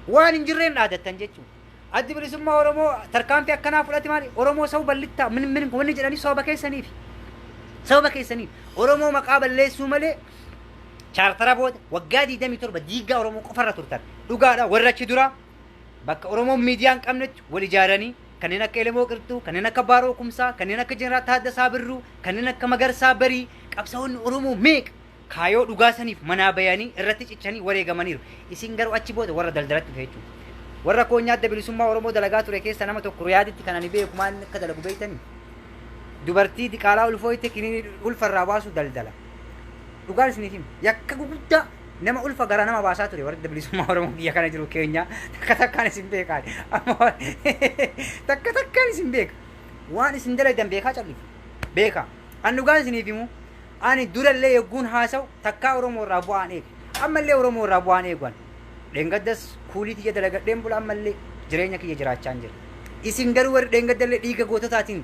waan hin jirreen dhaadattan jechuudha. Addi bilisummaa Oromoo tarkaanfii akkanaa fudhate maali? Oromoo saba bal'ittaa min min wanni jedhanii sababa keessaniif. Sababa keessaniif Oromoo maqaa balleessuu malee chaartara booda waggaa 27 diigaa Oromoo qofarra turtan. Dhugaadha warra achi dura bakka Oromoon miidiyaa hin qabnetti wal ijaaranii kanneen akka Elemoo Qilxuu, kanneen akka Baaroo Kumsaa, kanneen akka Jeneraal Taaddasaa Birruu, kanneen akka Magarsaa Barii, qabsaa'onni Oromoo meeqa kaayoo dhugaa saniif manaa bayanii irratti cichanii wareegamaniiru. Isin garuu achi booda warra daldalatti dhufe jechuudha. Warra koonyaa adda bilisummaa Oromoo dalagaa ture keessa nama tokko Riyaaditti kan ani beeku maal akka dalagu beektanii? Dubartii diqaalaa ulfooyte kiniinii ulfarraa baasu daldala. Dhugaan isiniif hima. Yakka guguddaa nama ulfa garaa nama baasaa ture warri adda bilisummaa Oromoo biyya kana jiru keenya takka takkaan isin beekaa. Amma takka takkaan isin beeka. Waan isin dalagdan beekaa callifu. Beekaa. An dhugaan isiniif himu ani durallee yogguun haasa'u takkaa Oromoo irraa bu'aan eegu. Ammallee Oromoo irraa bu'aan eegu ani. Dheengaddas kuulii tiyya dalagadheen bula, ammallee jireenya kiyya jiraachaa hin jira. Isin garuu warri dheengaddallee dhiiga goototaatiin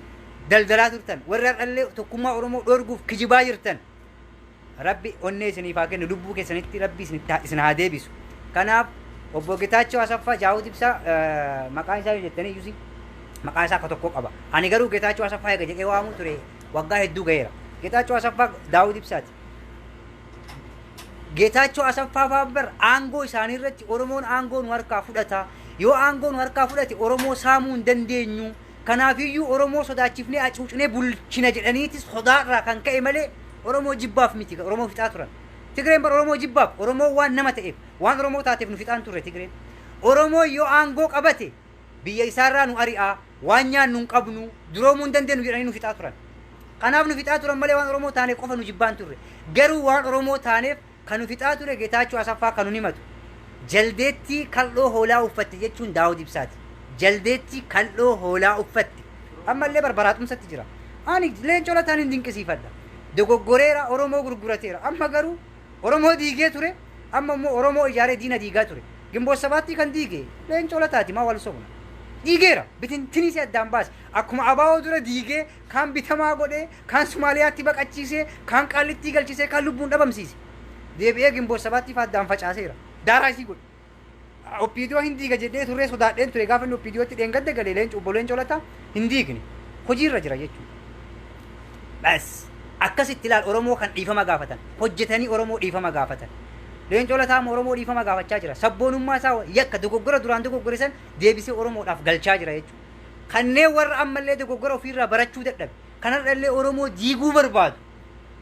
daldalaa turtan, warri har'allee tokkummaa Oromoo dhoorguuf kijibaa jirtan. Rabbi onnee isiniif haa kennu, lubbuu keessanitti Rabbi isin haa deebisu. Kanaaf obbo Getaachoo Asaffaa Jaawud Ibsaa maqaan isaa jettanii iyyusi maqaa isaa akka tokko qaba. Ani garuu Getaachoo Asaffaa eega jedhee waamuu ture waggaa hedduu ga'eera. Getaachoo Asaffaa Daawud Ibsaati. Geetaachoo Asaffaa fa'aa bar aangoo isaanii irratti Oromoon aangoo nu harkaa fudhata. Yoo aangoo nu harkaa fudhate Oromoo saamuu hin dandeenyu. Kanaafiyyuu Oromoo sodaachifnee hacuucnee bulchina jedhaniitis sodaarraa kan ka'e malee Oromoo jibbaaf miti Oromoo fixaa turan. Tigreen bar Oromoo jibbaaf Oromoo waan nama ta'eef waan Oromoo taateef nu fixaan turre Tigreen. Oromoo yoo aangoo qabate biyya isaarraa nu ari'aa, waan nyaannu hin qabnu, duroomuu hin dandeenyu jedhanii nu fixaa turan. Kanaaf nu fixaa turan malee waan Oromoo taaneef qofa nu jibbaan turre. Garuu waan Oromoo taaneef kan nu fixaa ture Geetaachoo Asaffaa kan nu himatu. Jaldeettii kal'oo hoolaa uffatte jechuun Daawud Ibsaati. Jaldeettii kal'oo hoolaa uffatte. Ammallee barbaraaxumsatti jira. Ani Leencoo Lataan hin dinqisiifadha. Dogoggoreera, Oromoo gurgurateera. Amma garuu Oromoo diigee ture, amma immoo Oromoo ijaaree diina diigaa ture. Gimboot sabaattii kan diige Leencoo Lataati, maa wal sobna. Diigeera, bitintinii si addaan baase. Akkuma abaa'oo dura diigee, kaan bitamaa godhee, kaan Somaaliyaatti baqachiisee, kaan Qaallittii galchisee, kaan lubbuun dhabamsiise. Deebi'ee Gimboot sabaattii fa'aa addaan facaaseera. Daaraa isii godhe. OPDO hin diiga jedhee turree sodaadheen ture gaafa inni OPDOtti dheengadda galee Leencoo obbo Leencoo Lataa hin diigne. Hojiirra jira jechuudha. Bas akkasitti ilaal Oromoo kan dhiifama gaafatan hojjetanii Oromoo dhiifama gaafatan. Leencoo Lataa amma Oromoo dhiifama gaafachaa jira. Sabboonummaa isaa yakka dogoggora duraan dogoggore san deebisee Oromoodhaaf galchaa jira jechuudha. Kanneen warra ammallee dogoggora ofiirraa barachuu dadhabe kanarra illee Oromoo diiguu barbaadu.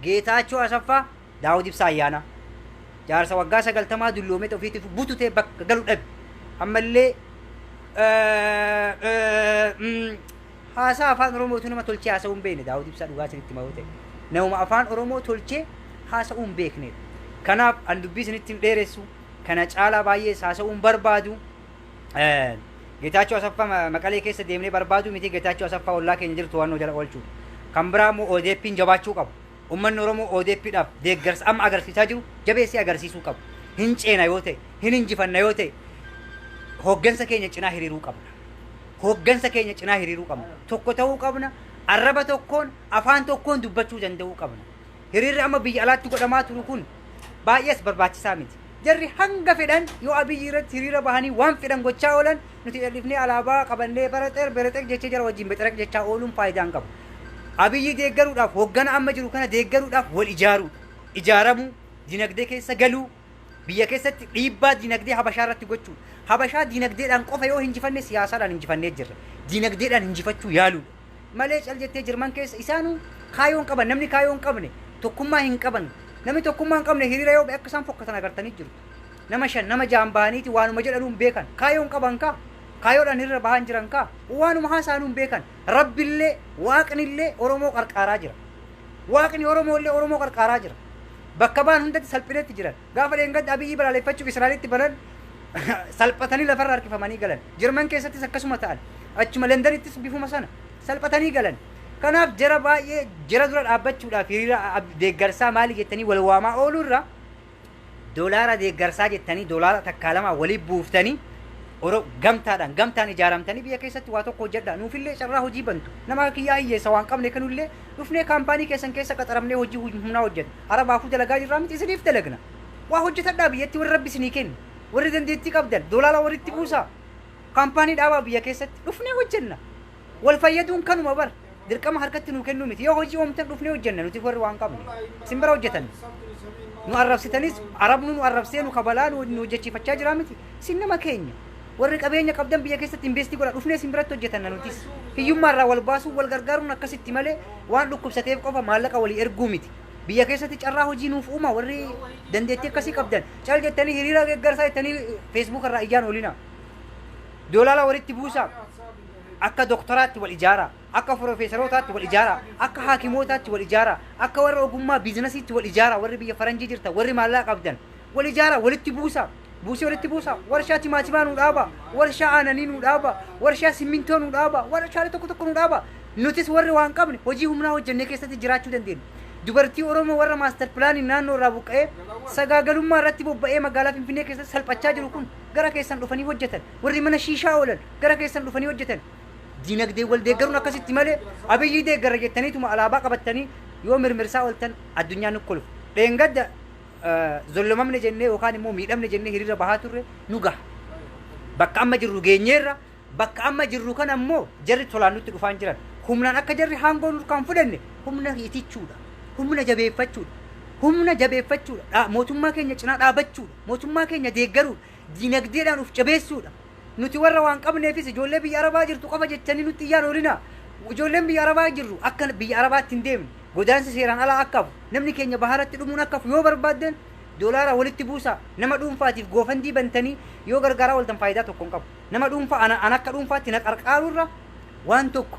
Geetaachoo Asaffaa, Daawud Ibsaa Ayyaanaa. Jaarsa waggaa 90 dulloomee ofiitiif bututee bakka galu dhabe. Ammallee haasaa afaan Oromootu nama tolchee haasa'uu hin beekne Daawud Ibsaa dhugaa isinitti himaa yoo ta'e. Namuma afaan Oromoo tolchee haasa'uu hin beeknedha. Kanaaf an dubbii isinitti hin dheeressu. Kana caalaa baay'ee haasa'uu hin barbaadu. Geetaachoo Asaffaa Maqalee keessa deemnee barbaadu miti, Geetaachoo Asaffaa ollaa keenya jirtu to'annoo jala oolchuudha. Kan biraa immoo ODP'n jabaachuu qabu. Uummanni Oromoo ODP'dhaaf deeggarsa amma agarsiisaa jiru jabeessee agarsiisuu qabu. Hin ceena yoo ta'e, hin injifanna yoo ta'e, hooggansa keenya cinaa hiriiruu qabna. Hooggansa keenya cinaa hiriiruu qabna. Tokko ta'uu qabna. Arraba tokkoon, afaan tokkoon dubbachuu danda'uu qabna. Hiriirri amma biyya alaatti godhamaa turu kun baay'ees barbaachisaa miti. Jarri hanga fedhan yoo Abiyyi irratti hiriira bahanii waan fedhan gochaa oolan, nuti dhallifnee alaabaa qabannee baraxeer baraxeer jechee jara wajjin bexereq jechaa ooluun faayidaa hin qabu. Abiyyi deeggaruudhaaf, hoggana amma jiru kana deeggaruudhaaf wal ijaaruu, ijaaramuu, dinagdee keessa galuu, biyya keessatti dhiibbaa dinagdee Habashaa irratti gochuu. Habashaa dinagdeedhaan qofa yoo hinjifanne, siyaasaadhaan hinjifannee jirra. Dinagdeedhaan hinjifachuu yaaluudha. Malee cal jettee Jirman keessa isaanuu kaayoon qaban, namni kaayoo hin qabne tokkummaa hin qaban. Namni tokkummaa hin qabne hiriira yoo akka isaan fokkatan agartanii jirtu. Nama shan, nama ja'an bahaniiti waanuma jedhanuu hin beekan. Kaayoon qaban kaa. Kaayoodhaan hiriira bahan jiran kaa. Waanuma haasaanuu hin beekan. Rabbillee, Waaqnillee Oromoo qarqaaraa jira. Waaqni Oromoo illee Oromoo qarqaaraa jira. Bakka ba'an hundatti salphinetti jiran. Gaafa dheengadda Abiyyi balaaleffachuuf Israa'elitti banan salphatanii lafarra harkifamanii galan. Jarman keessattis akkasuma ta'an. Achuma Londonittis bifuma sana salphatanii galan. Kanaaf jara baay'ee jara dura dhaabbachuudhaaf hiriira deeggarsaa maali jettanii wal waamaa ooluurra, doolaara deeggarsaa jettanii doolaara takkaa lama walii buuftanii, gamtaadhaan gamtaan ijaaramtanii biyya keessatti waa tokko hojjedhaa. Nuufillee carraa hojii bantu. Nama kiyyaa hiyyeessa waan qabne kanullee dhufnee kaampaanii keessan keessa qaxaramnee hojii humnaa hojjenna. Arabaafuu dalagaa jirraa miti, isiniif dalagna. Waa hojjetadhaa biyyatti warri Rabbi isinii kennu. Warri dandeettii qabdan doolaara walitti buusaa. Kaampaanii dhaabaa biyya keessatti dhufnee hojjenna. Wal fayyaduun kanuma bar. Dirqama harkatti nuu kennuu miti. Yoo hojii oomtan dhufnee hojjenna nuti warri waan qabne. Isin bira hojjetan. Nu arrabsitanis, Arabnu nu arrabsee nu kabalaa nu hojjechiifachaa jira miti. Isin nama keenya. Warri qabeenya qabdan biyya keessatti invest godha, dhufnee isin biratti hojjetanna nutis. Hiyyummaa irraa wal baasuu, wal gargaaruun akkasitti malee waan dhukkubsateef qofa maallaqa walii erguu miti. Biyya keessatti carraa hojii nuuf uuma warri dandeettii akkasii qabdan. Cal jettanii hiriira deeggarsaa jettanii Facebook irraa iyyaan oolina. Doolaara walitti buusaa. Akka doktoraatti wal ijaaraa. Akka profeesarotaatti wal ijaaraa. Akka haakimootaatti wal ijaaraa. Akka warra ogummaa biizinasiitti wal ijaaraa. Warri biyya faranjii jirtan, warri maallaqa qabdan. Wal ijaaraa, walitti buusaa. Buusii walitti buusaa. Warshaa timaatimaa nu dhaaba. Warshaa aananii nu dhaaba. Warshaa simmintoo nu dhaaba. Warshaalee tokko tokko nu dhaaba. Nutis warri waan qabne hojii humnaa hojjennee keessatti jiraachuu dandeenya. Dubartii Oromoo warra master planii naannoo irraa buqqa'ee sagaagalummaa irratti bobba'ee magaalaa Finfinnee keessatti salphachaa jiru kun gara keessan dhufanii hojjetan. Warri mana shiishaa oolan gara keessan dhufanii hojjetan. Dinagdee wal deeggaruun akkasitti malee Abiyyi deeggarra jettaniituma alaabaa qabattanii yoo mirmirsaa ooltan addunyaan nu kolfu. Dheengadda zollomamne jennee yookaan immoo miidhamne jennee hiriira bahaa turre nu gaha. Bakka amma jirru geenyeerra. Bakka amma jirru kana immoo jarri tolaan nutti dhufaan jiran. Humnaan akka jarri haangoo nurkaan fudhanne humna itichuudha. Humna jabeeffachuudha. Humna jabeeffachuudha. Mootummaa keenya cinaa dhaabachuudha. Mootummaa keenya deeggaruudha. Dinagdeedhaan of jabeessuudha. Nuti warra waan qabneefis ijoollee biyya Arabaa jirtu qofa jechanii nutti iyyaan oolina. Ijoolleen biyya Arabaa jirru akka biyya Arabaatti hin deemne, godaansi seeraan alaa akka hafu, namni keenya baharatti dhumuun akka hafu yoo barbaaddan doolaara walitti buusaa. Nama dhuunfaatiif GoFundMe bantanii yoo gargaaraa ooltan faayidaa tokko hin qabu. Nama dhuunfaa ana akka dhuunfaatti na qarqaarurra waan tokko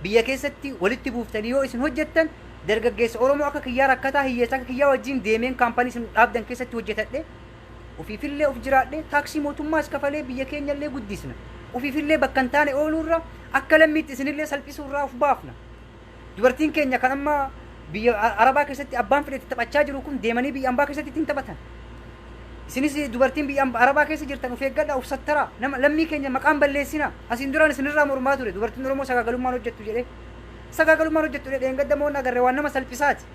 biyya keessatti walitti buuftanii yoo isin hojjettan, dargaggeessa Oromoo akka kiyyaa, rakkataa hiyyeessa akka kiyyaa wajjin deemeen kaampanii isin dhaabdan keessatti hojjetadhe, ofiifillee of jiraadhe, taaksii mootummaas kafalee biyya keenyallee guddisna. Ofiifillee bakka hin taane ooluurra, akka lammiitti isinillee salphisuurraa of baafna. Dubartiin keenya kan amma biyya Arabaa keessatti abbaan fedhe itti taphachaa jiru kun deemanii biyya ambaa keessatti ittiin taphatan. Isinis dubartiin biyya Arabaa keessa jirtan of eeggadhaa, of sattaraa. Nama lammii keenya maqaan balleessina. Asiin duraan isinirraa mormaa ture dubartiin Oromoo sagaagalummaan hojjettu jedhee. Sagaagalummaan hojjettu jedhee dheengadda moon agarre waan nama salphisaati.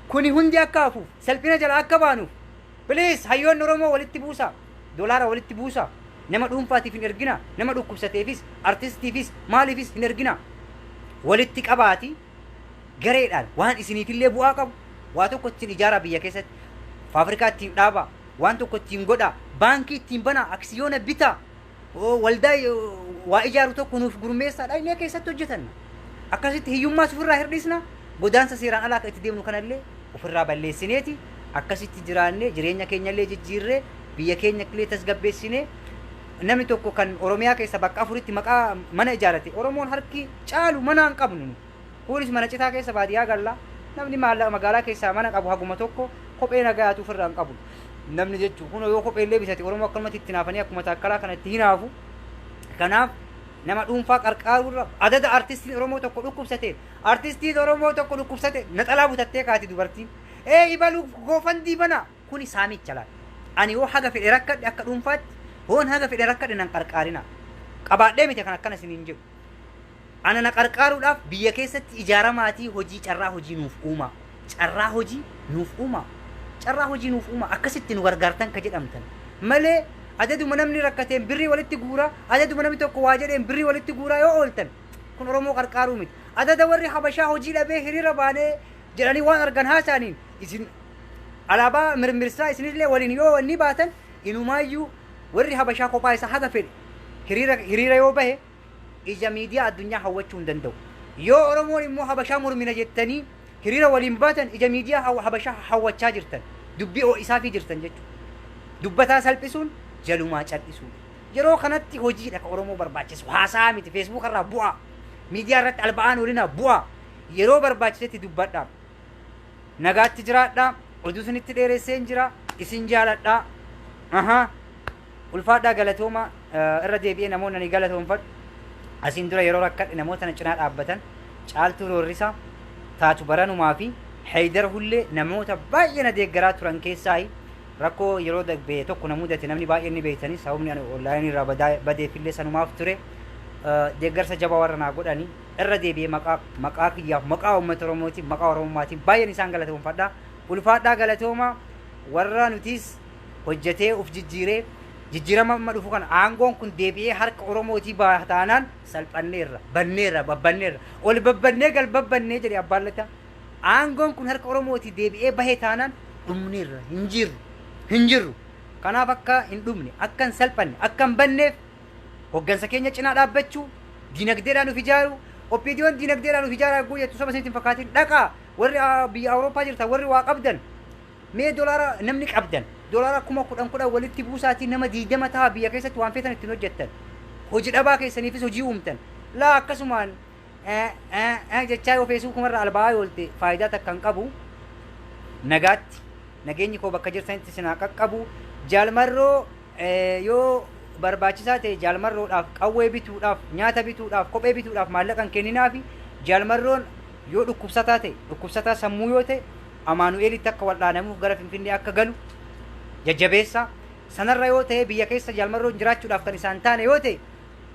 Kuni hundi akka hafuuf, salphina jala akka baanuuf, please, hayyoonni Oromoo walitti buusaa. Doolaara walitti buusaa. Nama dhuunfaatiif hin ergina. Nama dhukkubsateefis, artistiifis, maaliifis hin ergina. Walitti qabaati gareedhaan waan isiniifillee bu'aa qabu waa tokko ittiin ijaaraa biyya keessatti. Faafrikaa ittiin dhaabaa. Waan tokko ittiin godhaa. Baankii ittiin banaa. Aksiyoona bitaa. Waldaa waa ijaaru tokko nuuf gurmeessaa dhaqnee keessatti hojjetanna. Akkasitti hiyyummaas ofirraa hir'isna. Godaansa seeraan alaa akka itti deemnu kanallee ofirraa balleessineeti akkasitti jiraannee jireenya keenyallee jijjiirree biyya keenya illee tasgabbeessinee. Namni tokko kan Oromiyaa keessa bakka afuritti maqaa mana ijaarate, Oromoon harki caalu mana hin qabnu nu. Kunis mana citaa keessa baadiyyaa galla. Namni maallaqa magaalaa keessaa mana qabu haguma tokko, kophee nagayaatu ofirraa hin qabu. Namni jechuun kun yoo kophee illee bitate Oromoo akkanumatti itti naafanii akkuma taakkalaa kana itti hinaafu. Kanaaf nama dhuunfaa qarqaaruurra adada artistiin Oromoo tokko dhukkubsate, artistiin Oromoo tokko dhukkubsate, naxalaa butattee kaati dubartiin. Ee, ibaluu GoFundMe bana, kuni saamicha laata. Ani yoo haga fedhe rakkadhe, akka dhuunfaatti hoon haga fedhe rakkadhe, nan qarqaarina. Qabaadhee miti kan akkana isiniin jedhu. Ana na qarqaaruudhaaf biyya keessatti ijaaramaatii hojii, carraa hojii nuuf uuma. Carraa hojii nuuf uuma. Carraa hojii nuuf uuma akkasitti nu gargaartan ka jedhamtan. Malee adaduma namni rakkateen birrii walitti guuraa, adaduma namni tokko waa jedheen birrii walitti guuraa yoo ooltan kun Oromoo qarqaaruu miti. Adada warri Habashaa hojii dhabee hiriira baanee jedhanii waan argan haasa'aniin isin alaabaa mirmirsaa isinillee waliin yoo wanni baatan inumaayyuu warri Habashaa kophaa isaa haga fedhe hiriira yoo bahe ija miidiyaa addunyaa hawwachuu hin danda'u. Yoo Oromoon immoo Habashaa mormina jettanii hiriira waliin baatan ija miidiyaa Habashaa hawwachaa jirtan dubbii isaafii jirtan jechuudha. Dubbataa salphisuun jalumaa cal'isuudha. Yeroo kanatti hojiidha ka Oromoo barbaachisu. Haasaa miti Facebook irraa bu'aa. Miidiyaa irratti alba'aan olinaa bu'aa. Yeroo barbaachisetti dubbadhaa. Nagaatti jiraadhaa. Oduu isinitti dheeresseen jira. Isin jaaladhaa. Ahaa. Ulfaadhaa galatooma irra deebi'ee namoonni ani galatoomfadhu. Asiin dura yeroo rakkadhe namoota na cinaa dhaabbatan Caaltuu Roorrisaa, Taatu Baranumaa fi Heydar Hullee namoota baay'ee na deeggaraa turan keessaayi rakkoo yeroo darbe tokko na mudate namni baay'een ni beektanii sababni ani onlaayinii irraa badeefillee sanumaaf ture. Deeggarsa jabaa warra naa godhanii irra deebi'ee maqaa kiyyaaf maqaa uummata Oromootiin maqaa Oromummaatiin baay'een isaan galatoomfadha. Ulfaadhaa galatooma warra nutis hojjetee uf jijjiiree jijjiirama amma dhufu kana aangoon kun deebi'ee harka Oromootii taanaan salphanneerra, banneerra, babbanneerra, ol babbannee gal babbannee jedhe abbaan Lataa. Aangoon kun harka Oromootii deebi'ee bahee taanaan dhumneerra, hin jirru, hin jirru. Kanaaf akka hin dhumne, akka hin salphanne, akka hin banneef hoggansa keenya cinaa dhaabbachuu, diinagdeedhaan of ijaaruu, OPDOn diinagdeedhaan of ijaaraa jettu saba isinitti hin fakkaatin dhaqaa warri biyya Awurooppaa jirtan warri waa qabdan mee dolaara namni qabdan dolaara 10,000 10,000 walitti buusaatii nama 20 ta'a biyya keessatti waan feetan ittiin hojjettan. Hojii dhabaa keessaniifis hojii uumtan. Laa akkasumaan jechaa yoo feesbuukumarra alba'aa oolte faayidaa takka hin qabu. Nagaatti nageenyi koo bakka jirtanitti isin haa qaqqabu. Jaalmarroo yoo barbaachisaa ta'e jaalmarroodhaaf qawwee bituudhaaf nyaata bituudhaaf kophee bituudhaaf maallaqa hin kenninaafi. Jaalmarroon yoo dhukkubsataa ta'e dhukkubsataa sammuu yoo ta'e Amaanu'eelitti akka wal'aanamuuf gara Finfinnee akka galu jajjabeessaa. Sanarra yoo ta'e biyya keessa jaalmarroon jiraachuudhaaf kan isaan taane yoo ta'e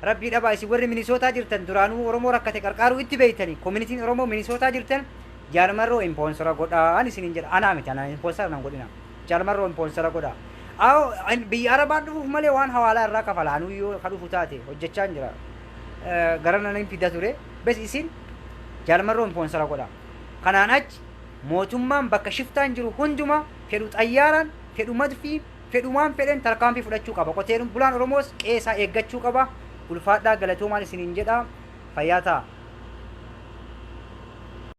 rabbii dhabaa isin warri Minisootaa jirtan duraanuu Oromoo rakkate qarqaaruu itti beeytanii koominitiin Oromoo Minisootaa jirtan jaalmarroo impoonsora godhaan isiniin jedha. Anaa miti anaa impoonsora nan godhina. Jaalmarroo impoonsora godhaa. Biyya Arabaan dhufuuf malee waan hawaalaa irraa kafala anuu yoo ka dhufu taate hojjechaa hin jira. Gara nan fida ture. Bes isin jaalmarroo impoonsora godhaa. Kanaan achi mootummaan bakka shiftaan jiru hunduma fedhu xayyaaraan fedhu madfii fedhu waan fedhen tarkaanfii fudhachuu qaba. Qoteen bulaan Oromoos qe'ee isaa eeggachuu qaba. Ulfaadhaa galatoomaan isiniin jedha. Fayyaa ta'a.